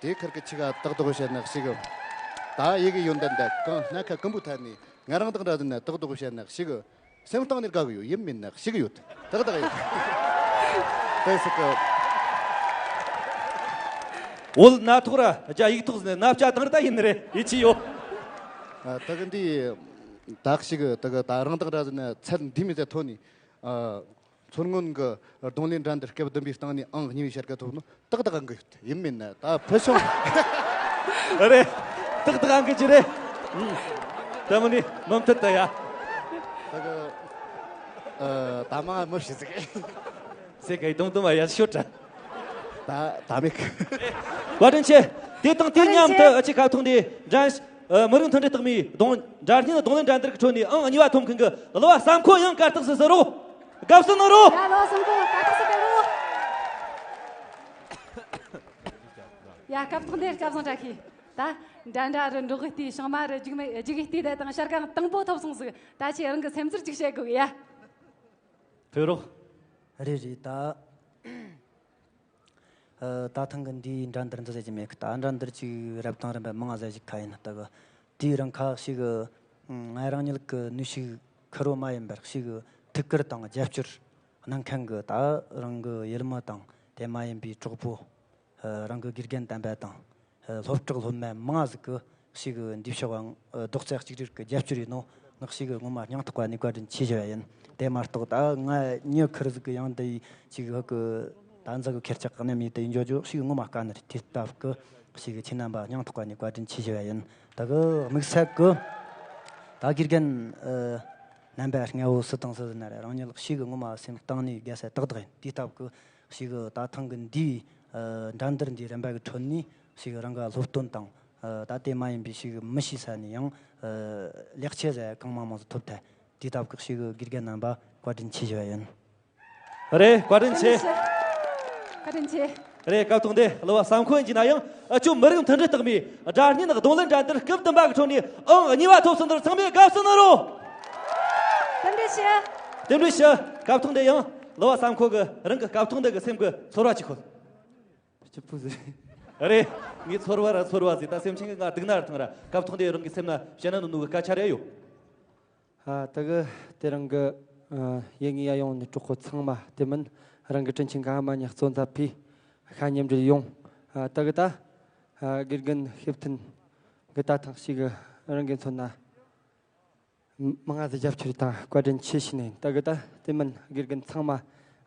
དེ་ཁིར་གི་ཆི་ག་ཏག་ཏག་བཤད་ན་ཞིག་གི་ད་ཡི་གི་ཡོན་ཏན་ད་གང་སྣ་ཁ་ཀུན་པོ་ཐད་ནི་ང་རང་དང་འདྲ་ཟིན་ན་ཏག་ཏག་བཤད་ན་ཞིག་གི་སེམས་གཏིང་ནས་དགའ་གི་ཡོད། ཡིན་མིན་ན་ཞིག་ཡོད། ཏག་ཏག་ཡོད། དེ་སི་ཀི་འོལ་ན་ཐོག་ར་རྒྱ་ཡིག་ཐོག་ཟིན་ན་བྱ་དང་ར་ད་ཡིན་རེད། ཡིད་ཆེས་ཡོད། ཨ་ད་གི་འདི་ད་ཞིག་གི་ད་གི་ད་རང་དང་འདྲ་ཟིན་ན་ཚད་འདི་མི་ཚད་ཐོན་ནི། ཨ་མཚོ་སྔོན་གི་རྡུང་ལེན་འགྲན་བསྡུར་སྐབས་བདུན་པའི་སྟེང་ནས་ཨང་གཉིས་པའི་བྱ་དགའ་ཐོབ་ནོ་ཏག་ཏག་ཨང་གི་ཡོད། ཡིན་མིན་ན་ད་ཕུལ་བྱུང་རེད། ཏག་ཏག་ཨང་གི་ཅི་རེད། ད་མོ་ནི་མུ་མཐུད་ད་ཡ། ད་གི་ཨ་ད་མ་མོ་ཤི་ཟིག་ཟེ་གི་དུམ་དུམ་ཨ་ཡ་ཤོད་དྲ། ད་ད་མིག་བཀའ་དྲིན་ཆེ། དེ་དང་དེ་མཉམ་དུ་ཨ་ཆེ་ཁ་ཐུག་འདི་འགྲན་ཨ་མི་རིགས་མཐུན་སྒྲིལ་རྟགས་མའི་རྡུང་འདྲ་སྙན་རྡུང་ལེན་འགྲན་བསྡུར་གྱི་ཁྲོད་ནས་ཨང་གཉིས་པ་ཐོབ་མཁན་གྱི་གླུ་བ་བསམ་ཁོ་ཡང་དགའ་རྟགས་སུ་ཟེར་རོ། དགའ་བསུ་གནང་རོ། ཡ་ལོ་སོང་གོ་དགའ་རྟགས་སུ་སྤེལ་རོ། ཡ་སྐབས་ཐོག་འདིར་སྐལ་བཟང་བཀྲ་ཤིས། ད་འདྲ་འདྲ་རུ་འགྲོགས་གི་ལྟའི་བྱང་མ་རུ་རྒྱུག་མེད་རྒྱུག་གི་ལྟའི་ད་དང་ཤར་གང་དང་པོ་ཐོབ་སོང་ཟིག་ད་ཆེ་རང་གི་སེམས་ཚོར་ཅིག་བཤད་དགོས་གི་ཡ། ཕེ་རོགས། རེད་རེད་ད། ཨ་ད་ཐེངས་ཀྱི་འདིའི་འགྲན་བསྡུར་འདི་ཟེར་གྱི་མེད་གི། ད་འགྲན་བསྡུར་ཅིག་རབ་དང་རིམ་པ་མང་ང་ཟེར་ཞིག་ཁ་ཡིན་ད་གི། དེའི་རིང་ཁ་ཞིག་གི་ང་རང་ཉིད་ཀྱི་ནུས་ཤུགས་ཁེར་རོ་མ་ཡིན་པར་ཞིག་གི་ཐུགས་ཁུར་དང་རྒྱབ་སྐྱོར་གནང་མཁན་གྱི་ད་རང་གི་ཡུལ་མི་དང་དེ་མ་ཡིན་པའི་གྲོགས་པོ། ཨ་རང་གི་དགེ་རྒན་དམ་པ་དང་། ཨ་སློབ་གྲོགས་སློབ་མ་མང་ང་ཟིག་གི་ཞིག་གི་འདི་ཕྱོགས་ཨང་ཨ་རྡོག་རྩ་གཅིག་སྒྲིལ་གྱི་རྒྱབ་སྐྱོར་ཡིན་ནོ། ངག་ཞིག་གི་ངོ་མ་སྙིང་ཐག་པ་ནས་བཀའ་དྲིན་ཆེ་ཞུ་བ་ཡིན། དེ་མ་གཏོགས་ད་ང་མྱི་ཁེར་ཟིག་གི་ཡང་འདི་ཡི་ཅིག་ཧ་གི་ད་འཛི་གི་ཁེར་ཆག་གི་རྣམ་ཡིན་དེ་ཡིན་འཇོག་འཇོག་ཞིག་ངོ་མ་དཀའ་ནི་རེད། དེ་སྟབས་གི་ཞིག་གི་ཁྱེད་རྣམ་པ་སྙིང་ཐག་པ་ནས་བཀའ་དྲིན་ཆེ་ཞུ་བ་ཡིན། ད་གི་དམིགས་བསལ་གི་ད་དགེ་རྒན་ཨ་རྣམ་པ་ལྔ་བོ་སུ་དང་སུ་ཟིན་ན་རེད། རང་ཉིད་ཞིག་གི་ངོ་མ་སེམས་གཏིང་ནས་དགའ་ས་ཏག་ཏག་ཡིན། དེ་སྟབས་གི་ཞིག་གི་ད་ཐེངས་གི་འདིའི་ཨ་འགྲན་བསྡུར་འདིའི་རིམ་པ་གི་ཁྲོད་ནས་ཞིག་གི་རང་ག་སློབ་སྟོན་དང་། ཨ་ད་དེ་མ་ཡིན་པའི་ཞིག་མི་ཤེས་ས་ནས་ཡང་ཨ་ལེགས་ཆ་ཟེར་གང་མང་མང་ཟིག་ཐོབ་ཐལ། དེ་སྟབས་ཀྱི་ཞིག་དགེ་རྒན་རྣམ་པ་བཀའ་དྲིན་ཆེ་ཞུ་བ་ཡིན། རེད། བཀའ་དྲིན་ཆེ། བཀའ་དྲིན་ཆེ། རེད། སྐབས་ཐོག་འདི་གླུ་བ་བསམ་ཁོ་ཡིན་གྱི་ན་ཡང་ཨ་ཅོ་མི་རིགས་མཐུན་སྒྲིལ་རྟགས་མའི་སྒྲ་སྙན་རྡུང་ལེན་འགྲན་བསྡུར་སྐབས་བདུན་པ་གི་ཁྲོད་ནས་ཨང་གཉིས་པ་ཐོབ་སོང་དུས་ཚང་མས་དགའ་བསུ་གནང་རོགས། རྟེན་འབྲེལ་ཞུ། རྟེན་འབྲེལ་ཞུ། སྐབས་ཐོག་འདི་ཡང་གླུ་བ་བསམ་ཁོ་གི་རང་གི་སྐབས་ཐོག་འདི་གི་སེམས་ཀྱི་ཚོར་བ་ཅིག་ཤོད། སྐྱིད་པོ་ཟིག་རེད། ངའི་ཚོར་བ་ར་ཚོར་བ་ཟིག་ད་སེམས་ཅན་གྱི་ང་སྡུག་ན་ར་ཐང་ར་སྐབས་ཐོག་འདི་རང་གི་སེམས་ན་བཤད་ན་ནོ་ནོ་གི་སྐད་ཆ་རེ་ཡོད། ཨ་ད་གི་དེ་རང་གི་ཨ་ཡིན་ངེས་ཡ་ཡོང་ནས་གྲོགས་པོ་ཚང་མ་དེ་མིན་རང་གི་དྲིན་ཆེན་ག་མ་ཉག་བཙོན་ཚ་ཕི་ཤ་ཉེ་འབྲེལ་ཡོང་། ཨ་ད་གི་ད་ཨ་དགེ་རྒན་ཤེབ་ཐིན་གི་ད་ཐང་ཞིག་གི་རང་གི་མཚོན་ན། མ་ང་ཚོ་རྒྱབ་སྐྱོར་དང་བཀའ་དྲིན་ཆེ་ཞུ་ནས་ད་གི་ད་དེ་མིན་དགེ་རྒན་ཚང་མ་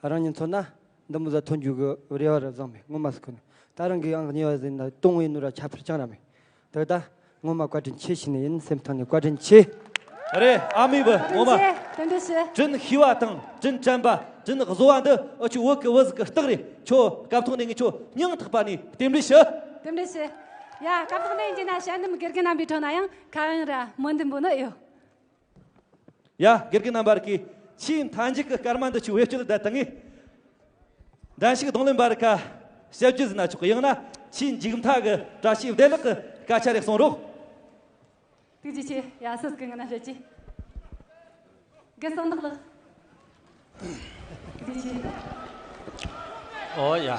རང་ཉིད་མཚོན་ན་འདི་མོ་ཟ་ཐོན་རྒྱུ་གི་རེ་བ་ར་བཟང་མེད་ངོ་མ་སུ་ཁོ་ནས་ད་རང་གི་ཨང་གཉིས་པ་ཟིན་ན་གཏོང་ཡིན་ནོ་ར་ཁྱད་པར་ཅང་ར་མེད། ད་གི་ད་ངོ་མ་བཀའ་དྲིན་ཆེ་ཞུ་ནས་ཡིན། སེམས་གཏིང་ནས་བཀའ་དྲིན་ཆེ། རེད། ཨ་མའི་བུ་ངོ་མ་བཀའ་དྲིན་ཆེ། བཀྲིན་ཤིས་པ་དང་བཀྲིན་དྲན་པ་བཀྲིན་བཟོ་བ་འདི་ཨ་ཆུ་བོད་ཀྱི་བུ་ཟིག་གི་རྟགས་རེད། ཁྱོད་སྐབས་ཐོག་ནས་ངས་ཁྱོད་སྙིང་ཐག་པ་ནས་རྟེན་འབྲེལ་ཞུ། རྟེན་འབྲེལ་ཞུ། ཡ་སྐབས་ཐོག་ནས་ཡིན་གྱི་ན་ཞལ་འདེམས་དགེ་རྒན་རྣམ་པའི་ཁྲོད་ན་ཡང་ཁ་ཡང་ར་མོ་འདི་འབུ་ནི་ཡོད། ཡ་དགེ་རྒན་རྣམ་པར་གི་ཆེས་མཐའ་མཇུག་གི་སྐར་མ་འདི་ཆུ་བེད་སྤྱོད་ད་ཏང་ངེ་འགྲན་ཞུགས་རྡུང་ལེན་པར་ཁ་ཞབས་ཀྱི་ཟིན་ན་ཆོག་གི། ཡང་ན་ཆེས་མཇུག་མཐའ་གི་བཀྲ་ཤིས་བདེ་ལེགས་གི་སྐད་ཆ་རེ་གསུང་རོགས། ཐུགས་རྗེ་ཆེ། ཡ་སུ་གི་ང་ན་ཞོད་ཅི། རྒན་གསང་བདག་ལགས། ཐུགས་རྗེ་ཆེ། ཨོ་ཡ།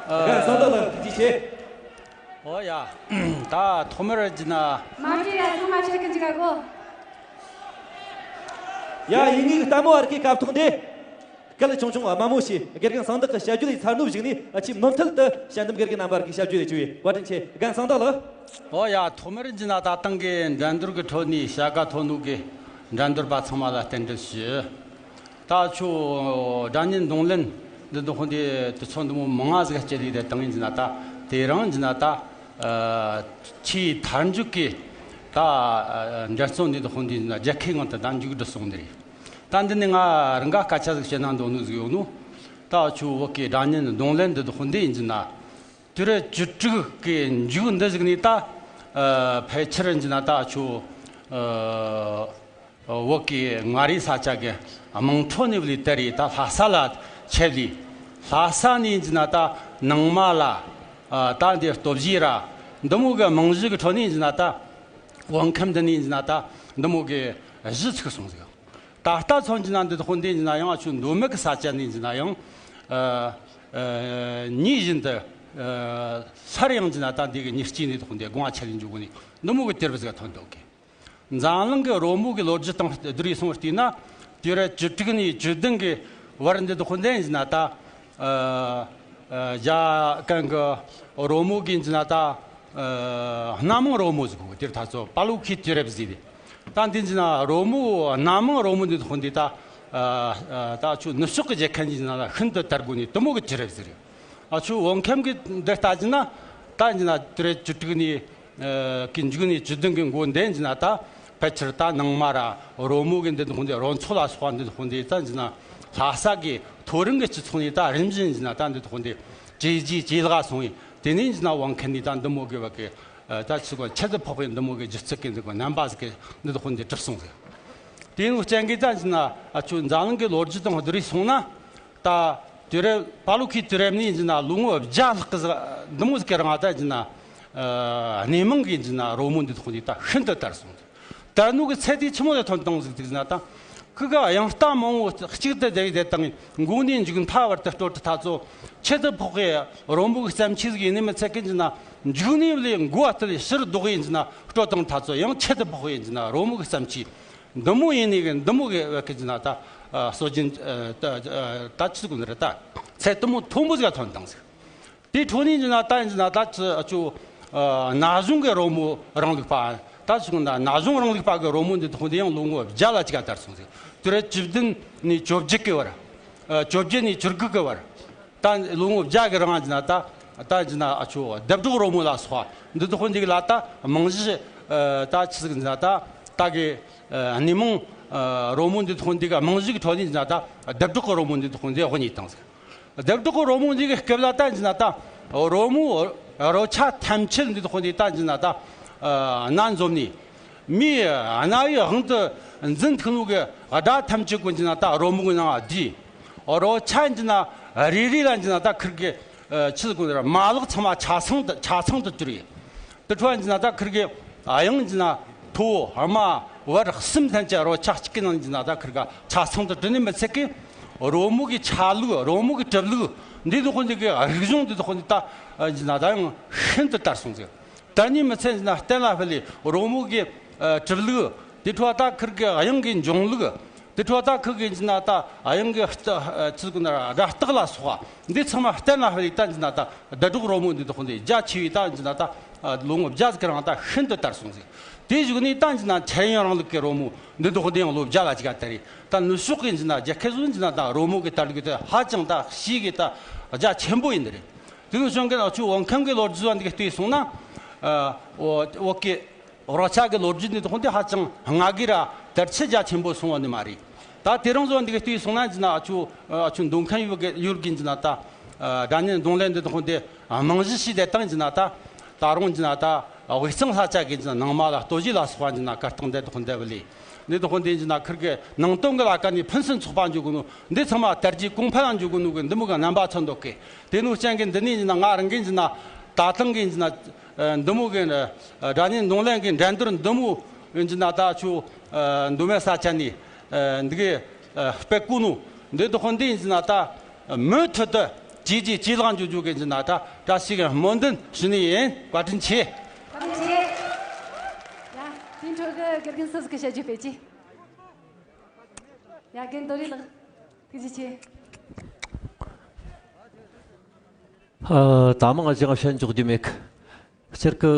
རྒན་གསང་བདག་ལགས་ཐུགས་རྗེ་ཆེ། ཨོ་ཡ། ད་ཐོག་མར་ཡིན་ན། མ་ཁྱེད་ཡ་ཚང་མ་ཆེ་གི་འཇིག་ག་གོ། ཡ་ཡིན་ངེས་ཀྱི་ལྟད་མོ་བར་གྱི་སྐབས་ཐོག་འདི། སྐད་ཆུང་ཆུང་དམའ་མོ་ཞིག་དགེ་རྒན་གསང་བདག་གི་ཞབས་ཞུ་ལས་ཚར་ནུབ་བཞུགས་ནས་ཨ་ཆེས་མུ་མཐུད་དུ་དཔྱད་འདེམས་དགེ་རྒན་རྣམ་པར་གྱི་ཞབས་ཞུ་ལས་བཅུག་པའི་བཀའ་དྲིན་ཆེ་རྒན་གསང་བདག་ལགས། ཨོ་ཡ། ཐོག་མར་ཡིན་ན་ད་ཐེངས་གི་འགྲན་བསྡུར་གྱི་ཁྲོད་ནས་བྱ་དགའ་ཐོབ་ནོ་གི་འགྲན་བསྡུར་པ་ཚང་མ་ལ་རྟེན་འབྲེལ་ཞུ། ད་ཁྱོད་སྒྲ་སྙན་རྡུང་ལེན་འདི་འདི་ཧོ་འདི་དུས་ཚོད་འདི་མོ་མང་ང་ཟིག་སྤྱད་ལས་དེ་བཏང་ཡིན་ན་ད་དེ་རིང་ཡིན་ན་ད་ཆེས་མཐར་མཇུག་གི་ད་འགྲན་རྩོད་འདི་འདི་ཧོ་འདི་ཡིན་ན་རྒྱལ་ཁའི་ངང་དུ་ད་མཇུག་བསྒྲིལ་སོང་ནི་རེད། ད་འདི་ནི་ང་རང་ག་སྐད་ཆ་ཟིག་བཤད་ན་འདོད་ནོ་ཟིག་ཡོད་ནོ། ད་ཁྱོད་བོད་ཀྱི་སྒྲ་སྙན་རྡུང་ལེན་འདི་འདི་ཧོ་འདི་ཡིན་ན། དུས་རབས་བཅུ་དྲུག་གི་མཇུག་འདི་ཟིག་ནས་ད་ཨ་ཕལ་ཆེར་ཡིན་ན་ད་ཁྱོད་ཨ་བོད་ཀྱི་མངའ་རིས་ས་ཆ་གི་དམངས་ཁྲོད་ནས་བློས་བཏར་རེ་ད་ལྷ་ས་ལ་ཆེད་ལས། ལྷ་ས་ནས་ཡིན་ན་ད་ནང་མ་ལ་ཨ་ད་འདི་སྟོབས་གཞས་ར་འདི་མོ་གི་རྨང་གཞི་གི་ཁྲོད་ནས་ཡིན་ན་ད་བང་ཁམས་འདི་ནས་ཡིན་ན་ད་འདི་མོ་གི་གཞི་ཚུགས་སོང་ཟིག་ད་ལྟ་ཚོ་ཡིན་ན་འདི་དག་འདི་ཡིན་ན་ཡང་ཨ་ཆུ་མདོ་སྨད་ཀྱི་ས་ཆ་ནས་ཡིན་ན་ཡང་ཨ་ཨ་ཉིན་བཞིན་དུ་ཨ་སར་ཡང་ཡིན་ན་ད་འདི་གི་ཉིན་གཅིག་ནས་དག་འདི་དགོང་ཆ་ལས་འཇུག་གོ་ནི་འདི་མོ་གི་དེར་བཟོ་ཐོན་འདུག་གི། འཛམ་གླིང་གི་རོལ་མོ་གི་ལོ་རྒྱུས་དང་བསྡུར་ཡིན་སོང་བལྟས་ན་དུས་རབས་བཅུ་དྲུག་ནས་བཅུ་བདུན་གི་བར་འདི་དག་འདི་ཡིན་ན་ད་ཨ་ཨ་རྒྱ་གན་གི་རོལ་མོ་གི་ཡིན་ན་ད། ཨ་སྣ་མང་རོལ་མོ་ཟིག་གོ་དེར་ད་ཚོ་པ་ལུ་ཁི་དུས་རབས་ཟིག་རེད། ད་འདི་ཡིན་ན་རོལ་མོ་སྣ་མང་རོལ་མོ་འདི་དག་འདི་ད་ཨ་ཨ་ད་ཆུ་ནུབ་ཕྱོགས་ཀྱི་རྒྱལ་ཁབ་འདི་ཡིན་ན་ཤིན་ཏུ་དར་གོ་ནི་དུ་མོ་གི་དུས་རབས་ཟིག་རེད། ཨ་ཆུ་བོད་ཁམས་ཀྱི་འདི་ལྟ་ཡིན་ན་ད་ཡིན་ན་དུས་རབས་བཅུ་དྲུག་ནས་ཨ་གི་མཇུག་ནས་བཅུ་བདུན་གི་མགོ་འདི་ཡིན་ན་ད་ཕལ་ཆེར་ད་ནང་མ་ར་རོལ་མོ་གི་འདི་དག་འདི་རོལ་མཚོ་ལ་སོགས་པ་འདི་དག་འདི་ད་ཡིན་ན་ལྷ་ས་གི་མཐོ་རིམ་གི་སྤྱི་ཚོགས་ནས་ད་རིམ་བཞིན་ཡིན་ན་ད་འདི་དག་འདི་ཇེ་ཇེ་ཇེ་ལེགས་སོང་ཡིན། དེ་ནས་ཡིན་ན་བང་ཁན་ནི་ད་འདི་མོ་གི་བ་གི་ད་ཆི་གོ་ཁྱད་དུ་འཕགས་པའི་འདི་མོ་གི་སྒྱུ་རྩལ་གི་འདི་གོ་རྣམ་པ་ཟིག་གི་འདི་དག་འདི་གྲུབ་སོང་ཟིག་དེ་ནས་སྤྱན་གི་ད་ཡིན་ན་ཨ་ཆུ་འཛམ་གླིང་གི་ལོ་རྒྱུས་དང་བསྡུར་ཡིན་སོང་ན། ད་དུས་རབས་པ་ལུ་ཁི་དུས་རབས་ནས་ཡིན་ན་ལོ་ངོ་བརྒྱ་ལྷག་གི་ཟིག་འདི་མོ་ཟིག་གི་རིང་ད་ཡིན་ན་ཨ་སྣེ་མང་གི་ཡིན་ན་རོལ་མོ་འདི་དག་འདི་ད་ཤིན་ཏུ་དར་སོང་ཟིག་དར་ནོ་གི་ཚད་དེ་ཆི་མོ་ལས་ཐོན་བཏང་ཟིག་ཟིག་ན་ད། ཁི་ག་དབྱངས་རྟ་མང་བོ་གཅིག་ཏུ་བསྡེབས་དེ་དང་མགོ་ནས་མཇུག་མཐའ་བར་དུ་སྤྲོད་དུ་ད་ཚོ་ཁྱད་དུ་འཕགས་པའི་རོལ་མོ་གི་བརྩམས་ཆོས་ཟིག་ཡིན་ནི་མི་ཚད་གི་ཡིན་ན་མཇུག་ནས་ལས་མགོ་བ་ལྟར་ཕྱིར་ལྡོག་ཡིན་ན་སྤྲོད་དང་ད་ཚོ་ཡང་ཁྱད་དུ་འཕགས་པའི་ཡིན་ན་རོལ་མོ་གི་བརྩམས་ཆོས་འདི་མོ་ཡིན་ནི་གི་འདི་མོ་གི་བ་གི་ཡིན་ན་ད་སྲོལ་རྒྱུན་ད་ད་ཆི་ཟིག་ནི་རེད་ད་ཚད་དུ་མོ་མཐོན་པོ་ཟིག་ཐོན་བཏང་ཟིག་དེའི་འཕྲོ་ནས་ཡིན་ན་ད་ཡིན་ན་ད་ཅི་ཨ་ཅོ་ཨ་ན་གཞུང་གི་རོལ་མོ་རིང་ལུགས་པ་ད་ཅི་ན་ན་གཞུང་རིང་ལུགས་པ་གི་རོལ་མོ་འདི་དག་འདི་ཡང་ལོ་ངོ་བརྒྱ་ལ་ཅིག་ག་དར་སོང་ཟིག་དུས་རབས་བཅུ་བདུན་ནས་བཅོ་བརྒྱད་གི་བར་ཨ་བཅོ་བརྒྱད་ནས་བཅུ་དགུ་གི་བར་ད་ལོ་ངོ་བརྒྱ་གི་རིང་ཡིན་ན་ད་ད་ཡིན་ན་ཨ་ཅོ་ལྡབ་སྒྲོག་རོལ་མོ་ལ་སོགས་འདི་དག་འདི་གི་ལ་ད་རྨང་གཞི་ཨ་ད་ཆི་ཟིག་ཡིན་ན་ད་ད་གི་ཨ་སྣེ་མང་ཨ་རོལ་མོ་འདི་དག་འདི་གི་རྨང་གཞི་གི་ཁྲོད་ནས་ཡིན་ན་ད་ལྡབ་སྒྲོག་གི་རོལ་མོ་འདི་དག་འདི་དབུ་བརྙེས་བཏང་ཟིག་ལྡབ་སྒྲོག་གི་རོལ་མོ་འདི་གི་སྐབས་ལ་ད་ཡིན་ན་ད་རོལ་མོ་རོལ་ཆ་ཐམས་ཅད་འདི་དག་འདི་ད་ཡིན་ན་ད་སྣ་འཛོམས་ནས་མིའི་རྣ་བའི་དབང་དུ་འཛིན་ཐུབ་ནོ་གི་སྒྲ་ཐམས་ཅད་ཀུན་གྱི་ན་ད་རོལ་མོ་གི་ནང་བསྡུས། རོལ་ཆ་ཡིན་ན་རེ་རེ་ལ་ཡིན་ན་ད་ཁིར་གི་ཆི་ཟིག་གོ་ནི་ར་མ་ལག་ཚང་མ་ཆ་ཚང་དུ་ཆ་ཚང་དུ་གྱུར་ཡོད། དེ་འཕྲོ་ཡིན་ན་ད་ཁིར་གི་དབྱངས་ཡིན་ན་མཐོ་དམའ་བར་གསུམ་ཐམས་ཅད་རོལ་ཆ་གཅིག་གི་ནང་ཡིན་ན་ད་ཁིར་ག་ཆ་ཚང་དུ་གྲུབ་ནི་མི་ཚད་ཀི། རོལ་མོ་གི་ཆ་ལུགས་རོལ་མོ་གི་གྲུབ་ལུགས་འདི་དག་འདི་གི་རིག་གཞུང་འདི་དག་འདི་ད་ཡིན་ན་ད་ཡང་ཤིན་ཏུ་དར་སོང་ཟིག་དེ་ནས་མི་ཚད་ཡིན་ན་གཏན་ལ་ཕབ་ལས་རོལ་མོ་གི་གྲུབ་ལུགས་དེ་འཕྲོ་ད་ཁིར་གི་དབྱངས་གི་འབྱུང་ལུགས། དེ་འཕྲོ་ད་ཁི་གི་ཡིན་ན་ད་དབྱངས་གི་ཆི་ཟིག་ན་སྒྲ་རྟགས་ལ་སོགས་པ་འདི་ཚང་མ་གཏན་ལ་ཕབ་ལས་ད་ཡིན་ན་ད་ལྡབ་སྒྲོག་རོལ་མོ་འདི་དག་འདི་རྒྱ་ཆེ་བའི་ད་ཡིན་ན་ད་ལོ་ངོ་བརྒྱ་ཟིག་རིང་ད་ཤིན་ཏུ་དར་སོང་ཟིག་དེའི་གཞུག་ནས་ད་ཡིན་ན་འཆར་ཡན་རིང་ལུགས་ཀྱི་རོལ་མོ་འདི་དག་འདི་ཡང་ལོ་བརྒྱ་ལ་ཅིག་ག་དར་རེད། ད་ནུབ་ཕྱོགས་ཀྱི་ཡིན་ན་རྒྱལ་ཁབ་སུ་ཡིན་ན་ད་རོལ་མོ་གི་དར་རྒྱས་དེ་ཧ་ཅང་ད་ཤེས་གི་ད་རྒྱ་ཆེན་པོ་ཡིན་ནི་རེད། དེ་ནས་བྱུང་གི་ན་ཆུ་བོད་ཁམས་གི་ལོ་རྒྱུས་འདི་གི་ལྟོས་སོང་ན་ཨ་འོ་འོ་ཀེ། རོལ་ཆ་གི་ལོ་རྒྱུས་འདི་དག་འདི་ཧ་ཅང་སྔ་གི་ར་དར་ཆ་རྒྱ་ཆེན་པོ་སོང་བ་ནི་མ་རེད། ད་དེ་རིང་བཟོ་འདི་གི་ལྟོས་སོང་ན་ཡིན་ན་ཨ་ཆུ་ཨ་ཆུ་མདོ་ཁམས་ཡུལ་གི་ཡུལ་གི་ཡིན་ན་ད་ཨ་སྒྲ་སྙན་རྡུང་ལེན་འདི་དག་འདི་རྨང་གཞི་ཞིག་དེ་བཏང་ཡིན་ན་ད་ད་རུང་ཡིན་ན་ད་དབུས་གཙང་ས་ཆ་གི་ཡིན་ན་ནང་མ་ལ་སྟོད་གཞས་ལ་སོགས་པ་ཡིན་ན་གར་སྟེགས་འདི་དག་འདི་བ་ལས་འདི་དག་འདི་ཡིན་ན་ཁིར་གི་ནང་དོན་གི་ལ་ཀ་ནས་ཕུན་སུམ་ཚོགས་པ་འཇུག་གི་ནོ་འདི་ཚང་མ་དར་རྒྱས་གོང་འཕེལ་ལ་འཇུག་གི་ནོ་གི་འདི་མོ་གི་རྣམ་པ་ཚོ་འདུག་གི། དེ་ནོ་ཅན་གི་འདི་ནས་ཡིན་ན་ང་རང་གི་ཡིན་ན་ད་ཐེངས་གི་ཡིན་ན། འདི་མོ་གི་སྒྲ་སྙན་རྡུང་ལེན་གི་འགྲན་བསྡུར་འདི་མོ་ཡིན་ན་ད་ཆུ་མདོ་སྨད་ས་ཆ་ནས་འདི་གི་སྤེལ་གོ་ནོ་འདི་དག་འདི་ཡིན་ན་ད་མུ་མཐུད་དུ་ ཇེ་ཇེ་ཇེ་ལེགས་འགྱུར་རྒྱུ་གི་ཡིན་ན་ད་བཀྲ་ཤིས་ཀྱི་སྨོན་འདུན་ཞུ་ནི་ཡིན། བཀའ་དྲིན་ཆེ། བཀའ་དྲིན་ཆེ། ཡ། དེའི་འཕྲོ་གི་དགེ་རྒན་སུ་ཟིག་གི་བཤད་རྒྱུ་སྤེལ་གྱི། ཡ། རྒན་དོ་རི་ལགས། ཐུགས་རྗེ་ཆེ། ཨ། ད་མང་ཅང་བཤད་འཇོག་རྒྱུ་མེད་གི། སྤྱིར་གི།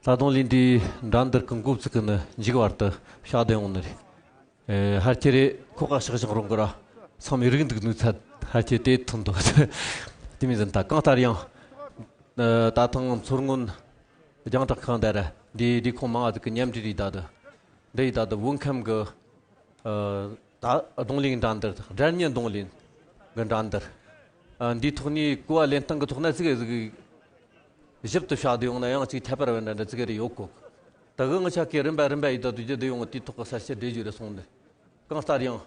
ད་རྡུང་ལེན་འདིའི་འགྲན་བསྡུར་གི་འགོ་བཙུགས་གི་ནི་མཇུག་བར་དུ་བྱ་བསྡད་ཡོང་ནི་རེད། ཨེ། ཧར་ཁྱེར་རེ་ཁོག་ག་ཤག་ཤག་རུང་གི་ར། ཚང་མས་རིག་འདུག་ནུས་ཚད་ཧར་ཁྱེར་དེ་ཐོན་འདུག་དེ་མིན་ཟིན་ད་གང་ལྟར་ཡང་། ཨ། ད་ཐེངས་མཚོ་སྔོན་རྒྱང་བསྒྲགས་ཁང་དེ་ར་འདི་འདི་ཁོང་མང་ང་ཟིག་གི་མཉམ་འབྲེལ་རེད་ད་དུ། འདི་ཡི་ད་དུ་བོད་ཁམས་གི། ཨ། ད་རྡུང་ལེན་འགྲན་བསྡུར། སྒྲ་སྙན་རྡུང་ལེན་གི་འགྲན་བསྡུར། ཨ། འདིའི་ཐོག་ནས་གོ་བ་ལེན་སྟངས་གི་ཐོག་ན་ཟིག་ཟིག་ཞིབ་ཏུ་བྱ་དུ་ཡོང་ན་ཡང་ཅིག་ཁྱད་པར་བ་འདྲ་འདྲ་ཟིག་རེ་ཡོད་གོ། ད་གི་ང་ཅག་གི་རིམ་པ་རིམ་པ་ཡི་ད་དུ་རྒྱུ་དུ་ཡོང་དེའི་ཐོག་གི་གསལ་བཤད་འདྲི་རྒྱུ་རེ་སོང་ནས། གང་ལྟར་ཡང་།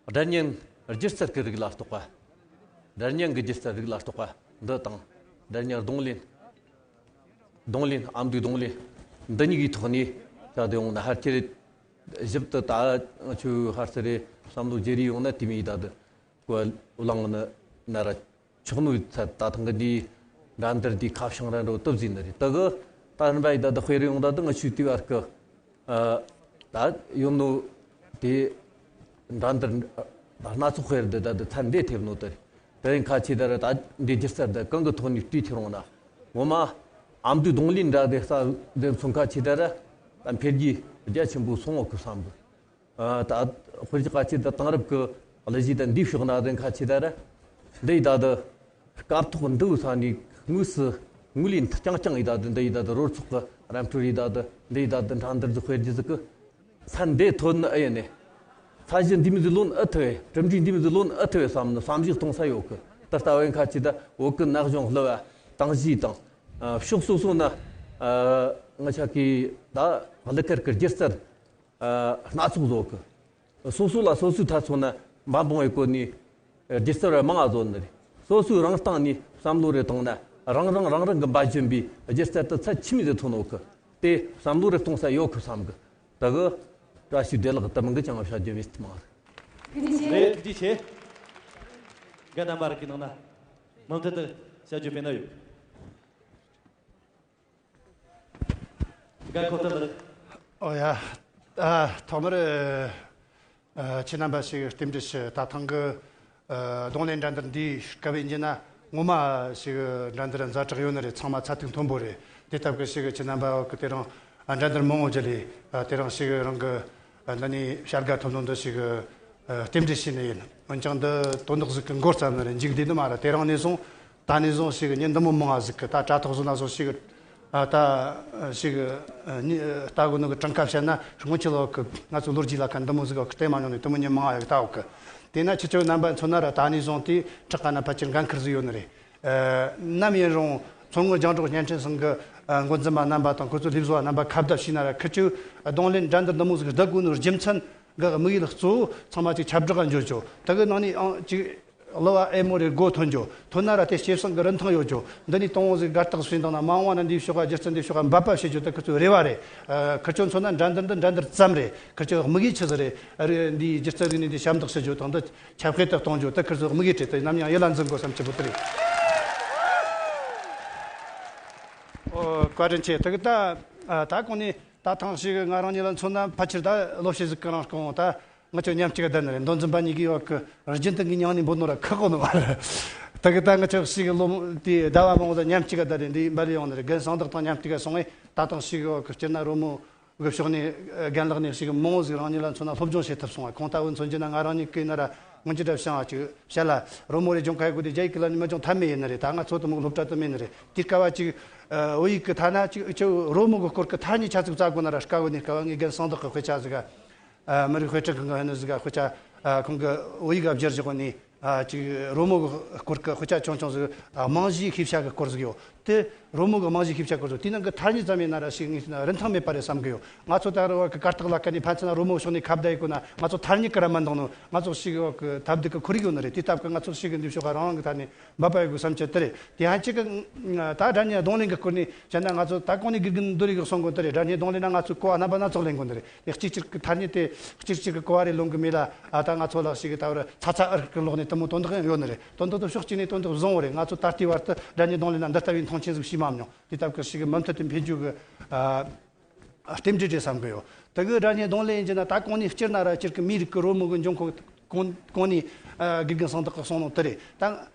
སྒྲ་སྙན་སྒྱུ་རྩལ་གྱི་རིགས་ལ་གཏོགས་པ། སྒྲ་སྙན་གྱི་སྒྱུ་རྩལ་རིགས་ལ་གཏོགས་པ་འདི་དང་། སྒྲ་སྙན་རྡུང་ལེན། རྡུང་ལེན། ཨ་མདོའི་རྡུང་ལེན། འདི་གཉིས་ཀྱི་ཐོག་ནས་བྱ་དུ་ཡོང་ན་ཧར་ཁྱེར་ཞིབ་ཏུ་ད་ང་ཆོས་ཧར་ཚེ་རེ་བསམ་བློ་བརྗེ་རེས་ཡོང་ན་དེ་མིན་ད་དུ་གོ་བ་བླངས་ན་ན་ར་ཆོག་ནོ་ཚད་ད་ཐེངས་གི་འདིའི་འགྲན་བསྡུར་འདིའི་ཁ་བྱང་ར་འགྲོ་སྟབས་ཟིན་ནི་རེད། ད་གི་ད་རིམ་པ་ཡི་ད་དུ་དཔེ་རེ་ཡོང་ད་དུ་ང་ཆོས་དེ་བར་གི། ཨ། ད་ཡོད་ནོ་དེ་འགྲན་བསྡུར་སྣ་ཚོགས་དཔེར་འདི་ད་དུ་ཚད་འདི་ཐེབས་ནོ་དེ་དེ་རིང་ཁ་ཆེ་ད་ར་ད་འདི་སྒྱུ་རྩལ་འདི་གང་གི་ཐོག་ནས་བྲིས་ཁྱེར་འོང་ན་ངོ་མ་ཨ་མདོའི་རྡུང་ལེན་འདྲ་དེ་ས་འདི་མཚོན་ཁ་ཆེ་ད་ར་ད་འཕེལ་རྒྱས་རྒྱ་ཆེན་པོ་སོང་བ་གི་བསམ་གི། ཨ། ད་དཔེར་ཁ་ཆེ་ད་དེང་རབས་ཀྱི་གླུ་གཞས་ད་འདི་ཕྱོགས་ན་དེ་ཁ་ཆེ་ད་ར་འདི་ཡི་ད་དུ། སྐབས་ཐོག་འདི་བོ་ས་ནས་དངོས་སུ་ངོས་ལེན་རྐྱང་རྐྱང་ཡི་ད་དུ་འདི་ཡི་ད་དུ་རོལ་ཚོགས་ཀྱི་རམ་འཕྲུལ་ཡི་ད་དུ་འདི་ཡི་ད་དུ་འགྲན་བསྡུར་ཟིག་དཔེར་གྱི་ཟིག་གི་ས་འདི་ཐོན་ནི་ཨེ་ཡིན་ནི། ས་གཞི་འདི་མི་ཟིག་ལོན་ཨེ་ཐུབ་བས། གྲུབ་འབྲས་འདི་མི་ཟིག་ལོན་ཨེ་ཐུབ་བས་བསམ་ནི་བསམ་གཞིག་གཏོང་ས་ཡོད་གི། ད་ལྟ་བའི་ཁ་ཆེ་ད་བོད་ཀྱི་ན་གཞོན་གླུ་བ་དང་གཞས་དང་། ཨ། ཕྱོགས་སོ་སོ་ན། ཨ། ང་ཅག་གི་ད་གླུ་གར་གྱི་སྒྱུ་རྩལ། ཨ། སྣ་ཚོགས་བཟོ་གི། སོ་སོ་ལ་སོ་སོའི་ཐ་ཚོ་ན་འབའ་འབུང་བའི་སྐོར་ནས་སྒྱུ་རྩལ་བ་མང་ང་བཟོ་ནི་རེད། སོ་སོའི་རང་སྟེང་ནས་བསམ་བློ་རེ་བཏང་ན་རང་རང་རང་རང་གི་འབའ་ཞོན་པའི་སྒྱུ་རྩལ་དུ་ཚད་ཆི་མི་ཟིག་ཐོན་ནོ་གི། དེ་བསམ་བློ་རེ་གཏོང་ས་ཡོད་གི་བསམ་གི། ད་གི་བཀྲ་ཤིས་བདེ་ལེགས་དུ་མང་གི་ཅང་བྱ་རྒྱུ་མེད་མ་རེད། ཐུགས་རྗེ་ཆེ། རེད། ཐུགས་རྗེ་ཆེ། རྒན་རྣམ་པ་རིགས་ཀྱི་ནང་ན་མུ་མཐུད་དུ་བྱ་རྒྱུ་མེད་ན་ཡོད། རྒན་ཁོ་ཐུ་ལགས། ཨོ་ཡ། ཨ། ཐོག་མར། ཨ། ཁྱེད་རྣམ་པ་ཞིག་རྟེན་འབྲེལ་ཞུ། ད་ཐེངས་ཀྱི། ཨ། རྡུང་ལེན་འགྲན་བསྡུར་འདིའི་སྐབས་ཡིན་རྒྱུ་ན་ངོ་མ་ཞིག་འགྲན་བསྡུར་ཛ་དྲག་ཡོད་ནི་རེད། ཚང་མ་ཚད་ཐིག་མཐོན་པོ་རེད། དེ་སྟབས་ཀྱིས་ཞིག་ཁྱེད་རྣམ་པ་གི་དེ་རིང་འགྲན་བསྡུར་མང་བོ་བརྒྱུད་ལས། ཨ། དེ་རིང་ཞིག་རང་གི། ཨ། འདི་ནས་བྱ་དགའ་ཐོབ་ནོ་འདི་ཞིག་ཨ། རྟེན་འབྲེལ་ཞུས་ནི་ཡིན། འོན་ཀྱང་འདི་དོན་དག་ཟིག་གི་འགོ་བརྩམས་ནི་རེད། མཇུག་བསྡུས་ནི་མ་རེད། དེ་རིང་ནས་བཟུང་ད་ནས་བཟུང་ཞིག་ཉིན་འདི་མོ་མང་ང་ཟིག་གི་ད་དྲ་ཐོག་བཟོ་ན་བཟོ་ཞིག་ཨ། ད་ཞིག་ཨ། ནི་ལྟ་གོ་ནོ་གི་གྲངས་ཀ་བཤད་ན་སྔོན་ཆད་ལོ་གི་ང་ཚོ་ལོ་རྒྱུས་ལ་ཁ་འདི་མོ་ཟིག་གི་བལྟས་མ་མྱོང་ནི་དེ་མོ་ཉིན་མང་ང་ཡོད་ལྟ་འོག་གི། དེས་ན་ཁྱེད་ཚོ་རྣམ་པ་མཚོན་ན་ར་ད་ནས་བཟུང་དེ་ཁྲག་ཁ་ན་ཕལ་ཆེར་འགན་འཁུར་ཟིག་ཡོད་ནི་རེད། ཨ། ནམ་ཡིན་རུང་མཚོ་སྔོན་རྒྱང་སྒྲོག་བརྙན་འཕྲིན་ཚང་གི་ཨ། འགོ་འཛིན་པ་རྣམ་པ་དང་ཁོ་ཚོ་སླེབས་བཟོ་བ་རྣམ་པ་ཁ་བརྡ་བྱས་ན་ར་ཁི་ཆོས་རྡུང་ལེན་འགྲན་བསྡུར་འདི་མོ་ཟིག་བསྡད་དགོས་ནོ་རྒྱུ་མཚན་གི་དམིགས་ཡུལ་གཙོ་བོ་ཚང་མ་ཅིག་ཁྱབ་བསྒྲགས་འགྱོ་ཆོག་ད་གི་ནང་ནས་ཨང་ཅིག་གླུ་བ་ཨེ་མོ་རེ་སྒོ་ཐོན་རྒྱུ། ཐོན་ན་ར་དེ་སྐྱེད་སྲིང་གི་རིན་ཐང་ཡོད་རྒྱུ། འདི་ནས་དང་བོ་ཟིག་དགའ་རྟགས་སུ་ཡིན་དང་ན་མ་འོངས་པ་ན་འདིའི་ཕྱོགས་ཀ་སྒྱུ་རྩལ་འདིའི་ཕྱོགས་ཀ་འབད་པ་བྱེད་རྒྱུ་དེ་ཁི་ཚོའི་རེ་བ་རེད། ཨ། ཁི་ཚོ་མཚོན་ན་འགྲན་བསྡུར་འདི་འགྲན་བསྡུར་ཙམ་རེད། ཁི་ཚོའི་དམིགས་ཡུལ་ཆི་ཟིག་རེད། ཨ། རེད། འདིའི་སྒྱུ་རྩལ་རིག་གནས་འདི་ཞབས་འདེགས་ཞུ་རྒྱུ་དང་འདི་ཁྱབ་སྤེལ་དུ་གཏོང་རྒྱུ་དེ་ཁི་ཚོའི་དམིགས་ཡུལ་རེད། དེ་ནམ་ཡང་ཡིད་ལ་འཛིན་དགོས་བསམ་གྱི་བུ་དེ་རེད། ཨོ། བཀའ་དྲིན་ཆེ། དེ་གི་ད། ཨ། ད་གོང་ནས་ད་ཐེངས་ཤིག་ང་རང་ཉིད་ལ་མཚོན་ན་ཕལ་ཆེར་ད་ལོ་ཕྱེད་ཟིག་གི་རིང་གོང་ད། ང་ཚོ་མཉམ་གཅིག་བསྡད་ནི་རེད། མདོ་འཛིན་པ་གཉིས་ཀྱིས་ཡོད་གི་རྒྱུན་དུ་ངའི་མྱིང་ནས་འབོད་ནོ་ར་ཁག་གོ་ནི་མ་རེད། ད་གི་ད་ང་ཚོ་ཞིག་ལོ་དེའི་ཟླ་བ་མང་བོ་ད་མཉམ་གཅིག་བསྡད་རེད། འདི་འབར་ཡོང་ནི་རེད། རྒན་གསང་བདག་དང་མཉམ་གཅིག་སོང་བས་ད་ཐེངས་ཞིག་ཡོད་གི་སྤྱིར་ན་རོལ་མོ་གི་ཕྱོགས་ནས་རྒན་ལགས་ནས་ཞིག་མང་བོ་ཟིག་རང་ཉིད་ལ་མཚོན་ན་སློབ་སྦྱོང་བྱེད་ཐུབ་སོང་བ། ཁོང་ལྟ་བུ་མཚོན་རྒྱུ་ན་ང་རང་ཉིད་ཀྱིས་ན་ར་སྔོན་ཆད་ར་བྱང་བ་ཅིག་བཤད་ལ་རོལ་མོ་རེ་སྦྱོང་ཁ་ཡི་གོ་དེ་རྒྱ་ཡིག་གི་ལ་ནི་མ་སྦྱོང་ཐབས་མེད་ཡིན་ནི་རེད། ད་ང་ཚོ་དུ་མོ་སློབ་གྲྭ་དུ་མེད་ནི་རེད། དེ་སྐབས་བ་ཅིག་བོད་ཡིག་གི་ཐ་ན་ཅིག་ཅིག་རོལ་མོ་གི་སྐོར་གི་ཐ་སྙད་ཆ་ཚིག་བཙལ་དགོས་ན་ར་དཀའ་བོ་ནས་དཀའ་བ། ངས་རྒན་གསང་བདག་གི་དཔེ་ཆ་ཟིག་ག་ཨ། མི་རིགས་དཔེ་སྐྲུན་ཁང་གི་ཧན་ནི་ཟིག་ག་དཔེ་ཆ། ཨ། ཁོང་གི་བོད་ཡིག་ག་བསྒྱུར་བཞག་ནས། ཨ། ཅིག་རོལ་མོ་གི་སྐོར་གི་དཔེ་ཆ་ཆུང་ཆུང་ཟིག་ཨ། རྨང་གཞིའི་ཤེས་བྱ་གི་སྐོར་ཟིག་ཡོད་དེ། རོལ་མོ་གི་རྨང་གཞི་ཤེས་བྱ་སྐོར་ཚོ་དེའི་ནང་གི་ཐ་སྙད་ཙམ་ཡིན་ན་ར་ཞིག་ངས་བལྟས་ན་རིན་ཐང་མེད་པ་རེད་བསམ་གི་ཡོད། ང་ཚོ་ད་རུང་གི་གར་སྟེགས་ལ་ཁ་ནས་ཕན་ཚུན་ན་རོལ་མོ་ཕྱོགས་ནས་ཁ་བརྡ་ཡེད་གོ་ན་ང་ཚོ་ཐ་སྙད་གི་ར་མ་འདང་ནོ། ང་ཚོ་ཞིག་གི་ཐབས་སྡུག་གི་ཁོར་ཡུག་ཡོད་ནི་རེད། དེ་སྟབས་གི་ང་ཚོ་ཞིག་གི་འདི་ཕྱོགས་ག་རང་རང་གི་ཐ་ནས་འབད་པ་ཡོད་དགོས་བསམ་གྱི་དེ་རེད། དེ་ཡང་གཅིག་གི་ད་སྒྲ་སྙན་རྡུང་ལེན་གི་སྐོར་ནས་བཤད་ན་ང་ཚོ་ད་གོང་ནས་དགེ་རྒན་མདོ་རིགས་གི་གསུང་གོ་དེ་རེད། སྒྲ་སྙན་རྡུང་ལེན་ན་ང་ཚོས་གོ་བ་རྣམ་པ་སྣ་ཚོགས་ལེན་དགོས་ནི་རེད། དེ་གཅིག་གཅིག་གི་ཐ་སྙད་དེ་གཅིག་གཅིག་གི་གོ་བ་རེ་ལོན་གི་མེད་ལ། ཨ་ད་ང་ཚོ་ལ་ཞིག་གི་ད་བར་ཚ་ཚ་ཨར་གི་ལོག་ནས་དེ་མོ་དོན་དག་ཡང་ཡོད་ནི་རེད། དོན་དག་དེ་ཕྱོགས་གཅིག་ནས་དོན་དག་བཟང་བོ་རེད། ང་ཚོ་ད་ལྟའི་བར་དུ་སྒྲ་སྙན་རྡུང་ལེན་ན་འདི་ལྟ་བུའི་མཐོང་ཆེན་ཟིག་བྱས་མ་མྱོང་། དེ་སྟབས་གི་ཞིག་གི་མུ་མཐུད་དུ་འཕེལ་རྒྱུ་གི་ཨ། རྟེན་འབྲེལ་རེད་བསམ་གི་ཡོད། དེ་གི་སྒྲ་སྙན་རྡུང་ལེན་ཡིན་གྱི་ན་ད་གོང་ནས་སྤྱིར་ན་ར་སྤྱིར་གི་མིའི་རིགས་ཀྱི་རོལ་མོ་གི་འབྱུང་ཁུངས་གོང་གོང་ནས་ཨ་དགེ་རྒན་གསང་བདག་གི་གསུང་ནོ་དེ་རེད། ད་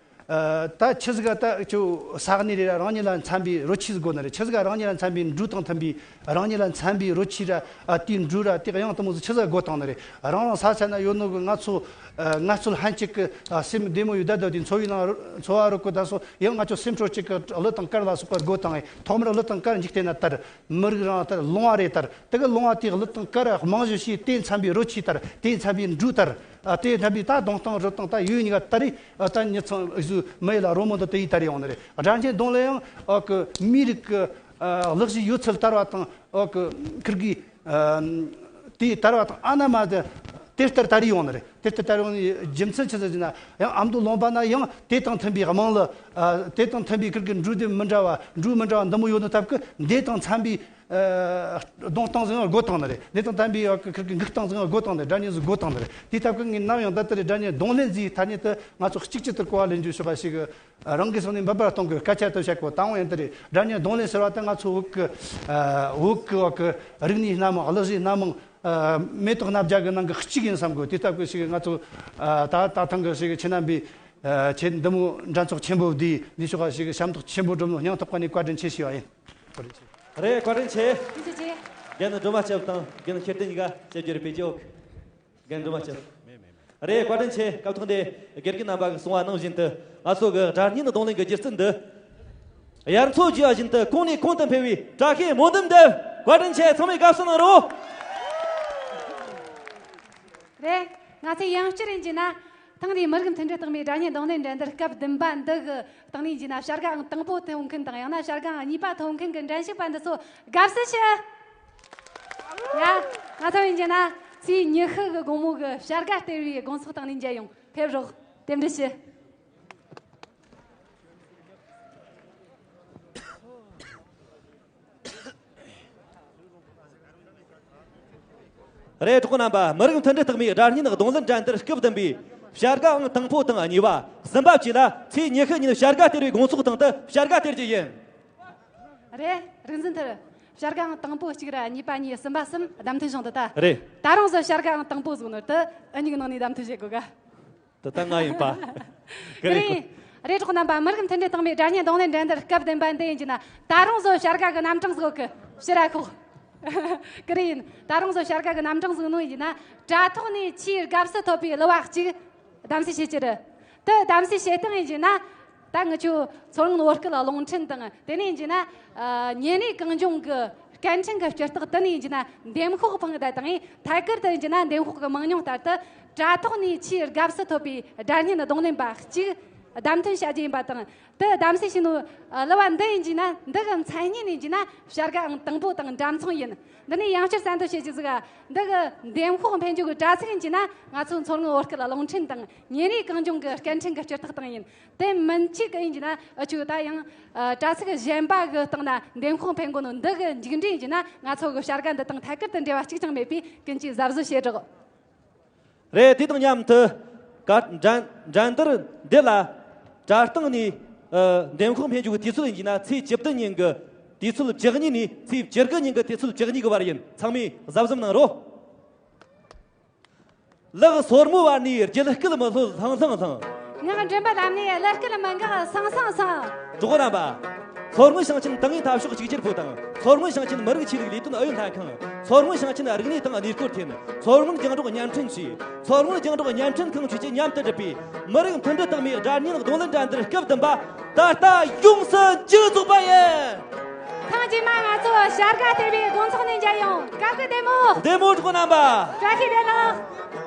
ཨ་ད་ཆི་ཟིག་ག་ད་ཁྱོད་ས་གནས་རེ་ར་རང་ཉིད་ལ་འཚམ་པའི་རོལ་ཆས་ཟིག་དགོས་ནི་རེད། ཆི་ཟིག་ག་རང་ཉིད་ལ་འཚམ་པའི་འགྲོས་དང་མཐུན་པའི་རང་ཉིད་ལ་འཚམ་པའི་རོལ་ཆས་ར་ཨ་དེའི་འགྲོས་ར་དེ་གཡང་དེ་མོ་ཟིག་ཆི་ཟིག་དགོས་བཏང་ནི་རེད། རང་རང་ས་ཆ་ན་ཡོད་ནོ་གི་ང་ཚོ་ཨ་ངལ་རྩོལ་ལྷན་ཅིག་གི་ཨ་སེམས་བདེ་མོ་ཡོད་ད་ད་དེ་འཚོ་བའི་ནང་འཚོ་བ་རོལ་གོ་ད་སོ་ཡང་ང་ཚོ་སེམས་ཁྲོ་གཅིག་གི་གླུ་དང་གར་ལ་སོགས་པ་དགོས་བཏང་ངས། ཐོག་མར་གླུ་དང་གར་འཇིག་རྟེན་ན་དར། མི་རིགས་རང་ལྟར་ལུང་བ་རེ་ལྟར། དེ་གི་ལུང་བ་དེའི་གླུ་དང་གར་རྨང་གཞི་བྱས། དེ་འཚམ་པའི་རོལ་ཆས་ལྟར། དེ་འཚམ་པའི་འགྲོས་ལྟར། ཨ་དེ་འཚམ་པའི་ད་རྡུང་སྟངས་རོལ་སྟངས་ད་ཡོད་ནི་ག་ལྟར་རེད། ཨ་ད་མི་ཚང་གཟུ་མི་ཡི་ལ་རོལ་མོ་འདི་དེ་ཡི་ལྟར་ཡོང་ནི་རེད། སྒྲ་སྙན་རྡུང་ལེན་ཡང་ཨ་གི་མིའི་རིགས་ཀྱི་ཨ་གླུ་གཞས་ཡོད་ཚད་དར་བ་དང་ཨ་གི་ཁིར་གི་ཨ་དེ་དར་བ་དང་ཨ་ན་མ་དེ་དེ་ལྟར་དར་ཡོང་ནི་རེད། དེ་ལྟར་དར་ཡོང་ནི་རྒྱུ་མཚན་ཆི་ཟིག་ཟེར་ན་ཡང་ཨ་མདོ་ལུང་པ་ན་ཡང་དེ་དང་མཐུན་པའི་དམངས་གླུ་ཨ་དེ་དང་མཐུན་པའི་ཁིར་གི་འགྲོས་དེ་མི་འདྲ་བ་འགྲོས་མི་འདྲ་བ་འདི་མོ་ཡོད་ནི་སྟབས་ཀྱིས་འདི་དང་འཚམ་པའི་ཨ་རྡུང་སྟངས་ཟིག་ཡང་དགོས་བཏང་ནི་རེད། འདི་དང་འཚམ་པའི་ཨ་ཁིར་གི་འགུག་སྟངས་ཟིག་ཡང་དགོས་བཏང་ནི་རེད། སྒྲ་སྙན་ཟིག་དགོས་བཏང་ནི་རེད། དེ་སྟབས་ཀྱིས་ངས་ནམ་ཡང་ད་ལྟ་རེ་སྒྲ་སྙན་རྡུང་ལེན་ཟིག་ཐ་སྙད་དུ་ང་ཚོ་གཅིག་གཅིག་ཏུ་གོ་བ་ལེན་རྒྱུ་ཤོག་པ་ཞིག་རང་གི་སོང་ནས་འབབ་པར་གཏོང་དགོས་སྐད་ཆ་དུ་བཤད་དགོས། དང་པོ་ཡིན་དེ་རེད། སྒྲ་སྙན་རྡུང་ལེན་ཟེར་བ་དེ་ང་ཚོ་བོད་ཀྱི་ཨ་བོད་ཀྱི་བ་གི་རིག་གནས་སྣ་མང་གླུ་གཞས་སྣ་མང་ཨ་མེ་ཏོག་སྣ་བརྒྱ་གི་ནང་གི་གཅིག་ཡིན་བསམ་དགོས། དེ་ལྟ་བུ་ཞིག་ང་ཚོ་ཨ་ད་ད་ཐེངས་གི་ཞིག་ཁྱེད་རྣམ་པས་ཨ་ཁྱེད་འདི་མོ་འགྲན་ཚོགས་ཆེན་པོ་འདིའི་འདི་ཕྱོགས་ཁ་ཞིག་ཞབས་ཏོག་ཆེན་པོ་བསྒྲུབས་ནོ་སྙིང་ཐག་པ་ནས་བཀའ་དྲིན་ཆེ་ཞུ་བ་ཡིན། བཀའ་དྲིན་ཆེ། རེད། བཀའ་དྲིན་ཆེ། ཐུགས་རྗེ་ཆེ། རྒན་སྒྲོལ་མ་སྐྱབས་དང་རྒན་ཤེར་བསྟན་གཉིས་ཀ་བཤད་རྒྱུ་རེད་པས་ཀྱི་འོག་རྒན་སྒྲོལ་མ་སྐྱབས། རེད། བཀའ་དྲིན་ཆེ། སྐབས་ཐོག་འདི་དགེ་རྒན་རྣམ་པ་གིས་གསུངས་པ་ནང་བཞིན་དུ་ང་ཚོ་གི་སྒྲ་སྙན་རྡུང་ལེན་གྱི་སྒྱུ་རྩལ་འདི་དབྱར་མཚོ་རྒྱས་པ་བཞིན་དུ་གོང་ནས་གོང་དུ་འཕེལ་བའི་བཀྲ་ཤིས་སྨོན་འདུན་འདེབས། བཀའ་དྲིན་ཆེ། ཚང་མས་དགའ་བསུ་གནང་རོགས། རེད། ང་ཚོས་ཡང་བསྐྱར་ཡིན་གྱི་ན་ཐེངས་འདིའི་མི་རིགས་མཐུན་སྒྲིལ་རྟགས་མའི་སྒྲ་སྙན་རྡུང་ལེན་འགྲན་བསྡུར་སྐབས་བདུན་པ་འདི་གི་སྟེང་ནས་ཡིན་གྱི་ན་བྱ་དགའ་ཨང་དང་པོ་ཐོབ་མཁན་དང་ཡང་ན་བྱ་དགའ་ཨང་གཉིས་པ་ཐོབ་མཁན་གྱི་འགྲན་ཞུགས་པ་འདི་ཚོ་དགའ་བསུ་ཞུ། ཡ། ང་ཚོ་ཡིན་གྱི་ན་ཚེས་ཉི་ཤུ་གི་དགོང་མོ་གི་བྱ་དགའ་སྟེར་བའི་དགོང་ཚོགས་སྟེང་ནས་མཇལ་ཡོང་། ཕེབས་རོགས། རྟེན་འབྲེལ་ཞུ། རེད། གྲོགས་རྣམ་པ། མི་རིགས་མཐུན་སྒྲིལ་རྟགས་མའི་སྒྲ་སྙན་རྡུང་ལེན་འགྲན་བསྡུར་སྐབས་བདུན་པའི་བྱ་དགའ་ཨང་དང་པོ་དང་གཉིས་པ། གསུམ་པ་བཅས་ལ་ཚེས་ཉི་ཤུ་ཉིན་བྱ་དགའ་སྟེར་བའི་དགོང་ཚོགས་སྟེང་དུ་བྱ་དགའ་སྟེར་རྒྱུ་ཡིན། རེད། རིག་འཛིན་ཐར། བྱ་དགའ་ཨང་དང་པོ་གཅིག་ར་གཉིས་པ་གཉིས། གསུམ་པ་གསུམ། བདམས་ཐོན་བྱུང་འདུག་ད། རེད། ད་རུང་བཟོ་བྱ་དགའ་ཨང་དང་པོ་ཟིག་ནོར་དུ་ཨ་མྱེས་ནང་ནས་བདམས་ཐོན་བྱེད་དགོས་ག། དེ་ད་ང་ཡིན་པ། ཀི་རེད། རེད། གྲོགས་རྣམ་པ། མི་རིགས་མཐུན་སྒྲིལ་རྟགས་མའི་སྒྲ་སྙན་རྡུང་ལེན་འགྲན་བསྡུར་སྐབས་བདུན་པ་འདི་ཡིན་གྱི་ན་ད་རུང་བཟོ་བྱ་དགའ་གི་རྣམ་གྲངས་ཟིག་གི་ཕྱིར་ར་ཁོག་ཀི་རེད་ཡིན། ད་རུང་བཟོ་བྱ་དགའ་གི་རྣམ་གྲངས་ཟིག་ནོ་ཡིན་གྱི་ན་དྲ་ཐོག་ནས་ཆེས་དགའ་བསུ་ཐོབ་པའི་གླུ་བ་གཅིག་གདམ་གསེས་བྱེད་ཀྱི་རེད། དེ་གདམ་གསེས་བྱེད་སྟངས་ཡིན་གྱི་ན། ད་ངི་ཆོ་མཚོ་སྔོན་བོད་སྐད་རླུང་འཕྲིན་དང་དེ་ནས་ཡིན་གྱི་ན། ཨ་ཉིན་རེའི་གངས་ལྗོངས་ཀྱི་སྐད་འཕྲིན་གྱི་སྤྱི་རྟགས་དེ་ནས་ཡིན་གྱི་ན་འདེམས་ཤོག་འཕངས་ད་དང་ཐད་ཀར་དུ་ཡིན་གྱི་ན་འདེམས་ཤོག་གི་མང་ཉུང་ལྟར་དུ་དྲ་ཐོག་ནས་ཆེས་དགའ་བསུ་ཐོབ་པའི་སྒྲ་སྙན་རྡུང་ལེན་པ་གཅིག་བདམས་ཐོན་བྱ་རྒྱུ་ཡིན་པ་དང་། དེ་གདམ་གསེས་བྱས་ནོ་གླུ་བ་འདི་ཡིན་གྱི་ན་འདི་གི་མཚན་སྙན་ཡིན་གྱི་ན་བྱ་དགའ་ཨང་དང་པོ་དང་འདྲ་མཚུངས་ཡིན། འདི་ནས་ཡང་བསྐྱར་གསལ་འདོན་བྱེད་རྒྱུ་ཟིག་འདི་གི་འདེམས་ཤོག་འཕེན་རྒྱུ་གི་དྲ་ཚིགས་ཡིན་གྱི་ན་ང་ཚོ་མཚོ་སྔོན་བོད་སྐད་རླུང་འཕྲིན་དང་ཉིན་རེའི་གངས་ལྗོངས་ཀྱི་སྐད་འཕྲིན་གྱི་སྤྱི་རྟགས་སྟེང་ཡིན། དེ་མིན་ཆད་ཀྱི་ཡིན་གྱི་ན་འུ་ཆོས་ད་ཡང་ཨ་དྲ་ཚིགས་གཞན་པ་གི་སྟེང་ན་འདེམས་ཤོག་འཕེན་དགོས་ནོ་འདི་གི་མཇུག་འབྲས་ཡིན་གྱི་ན་ང་ཚོ་གི་བྱ་དགའ་འདི་དང་ཐད་ཀར་དུ་འབྲེལ་བ་གཅིག་ཀྱང་མེད་པས་ཀུན་གྱིས་གཟབ་གཟབ་བྱེད་རོགས། རེད། དེ་དང་མཉམ་དུ་ག་འགྲན་འགྲན་བསྡུར་འདི་ལ་དྲ་སྟེང་ནས་ཨ་འདེམས་ཤོག་འཕེན་རྒྱུ་གི་དུས་ཚོད་ཡིན་གྱི་ན་ཚེས་བཅུ་བདུན་ཉིན་གྱི་དུས་ཚོད་བཅུ་གཉིས་ནས་ཚེས་བཅུ་དགུ་ཉིན་གྱི་དུས་ཚོད་བཅུ་གཉིས་ཀྱི་བར་ཡིན། ཚང་མས་གཟབ་གཟབ་གནང་རོགས། ལག་སོར་མོའི་བར་ནས་རྒྱུད་སྐུད་མི་ལྷོད་ལྷང་ལྷང་ལྷང་། ངག་མགྲིན་པའི་ལམ་ནས་གླུ་སྐད་མི་འགག་སང་སང་སང་། གྲོགས་རྣམ་པ། མཚོ་སྔོན་ཞིང་ཆེན་ཏང་ཨུའི་འཐབ་ཕྱོགས་གཅིག་གྱུར་པུའུ་དང་། མཚོ་སྔོན་ཞིང་ཆེན་མི་རིགས་ཆོས་ལུགས་ལས་དོན་ཨུ་ཡོན་ལྷན་ཁང་། མཚོ་སྔོན་ཞིང་ཆེན་རིག་གནས་དང་གནས་སྐོར་ཐིན། མཚོ་སྔོན་རྒྱང་སྒྲོག་བརྙན་འཕྲིན་ཅུས། མཚོ་སྔོན་རྒྱང་སྒྲོག་བརྙན་འཕྲིན་ཁང་བཅས་ཀྱིས་མཉམ་དུ་བསྒྲུབས་པའི་མི་རིགས་མཐུན་སྒྲིལ་རྟགས་མའི་སྒྲ་སྙན་རྡུང་ལེན་འགྲན་བསྡུར་སྐབས་བདུན་པ་ད་ལྟ་ཡོངས་སུ་མཇུག་རྫོགས་པ་ཡིན། ཐེངས་རྗེས་མ་ང་ཚོ་བྱ་དགའ་སྟེར་བའི་དགོང་ཚོགས་ནས་མཇལ་ཡོང་། སྐབས་ཀྱི་བདེ་མོ། བདེ་མོ། གྲོགས་རྣམ་པ། བཀྲ་ཤིས་བདེ་ལེགས།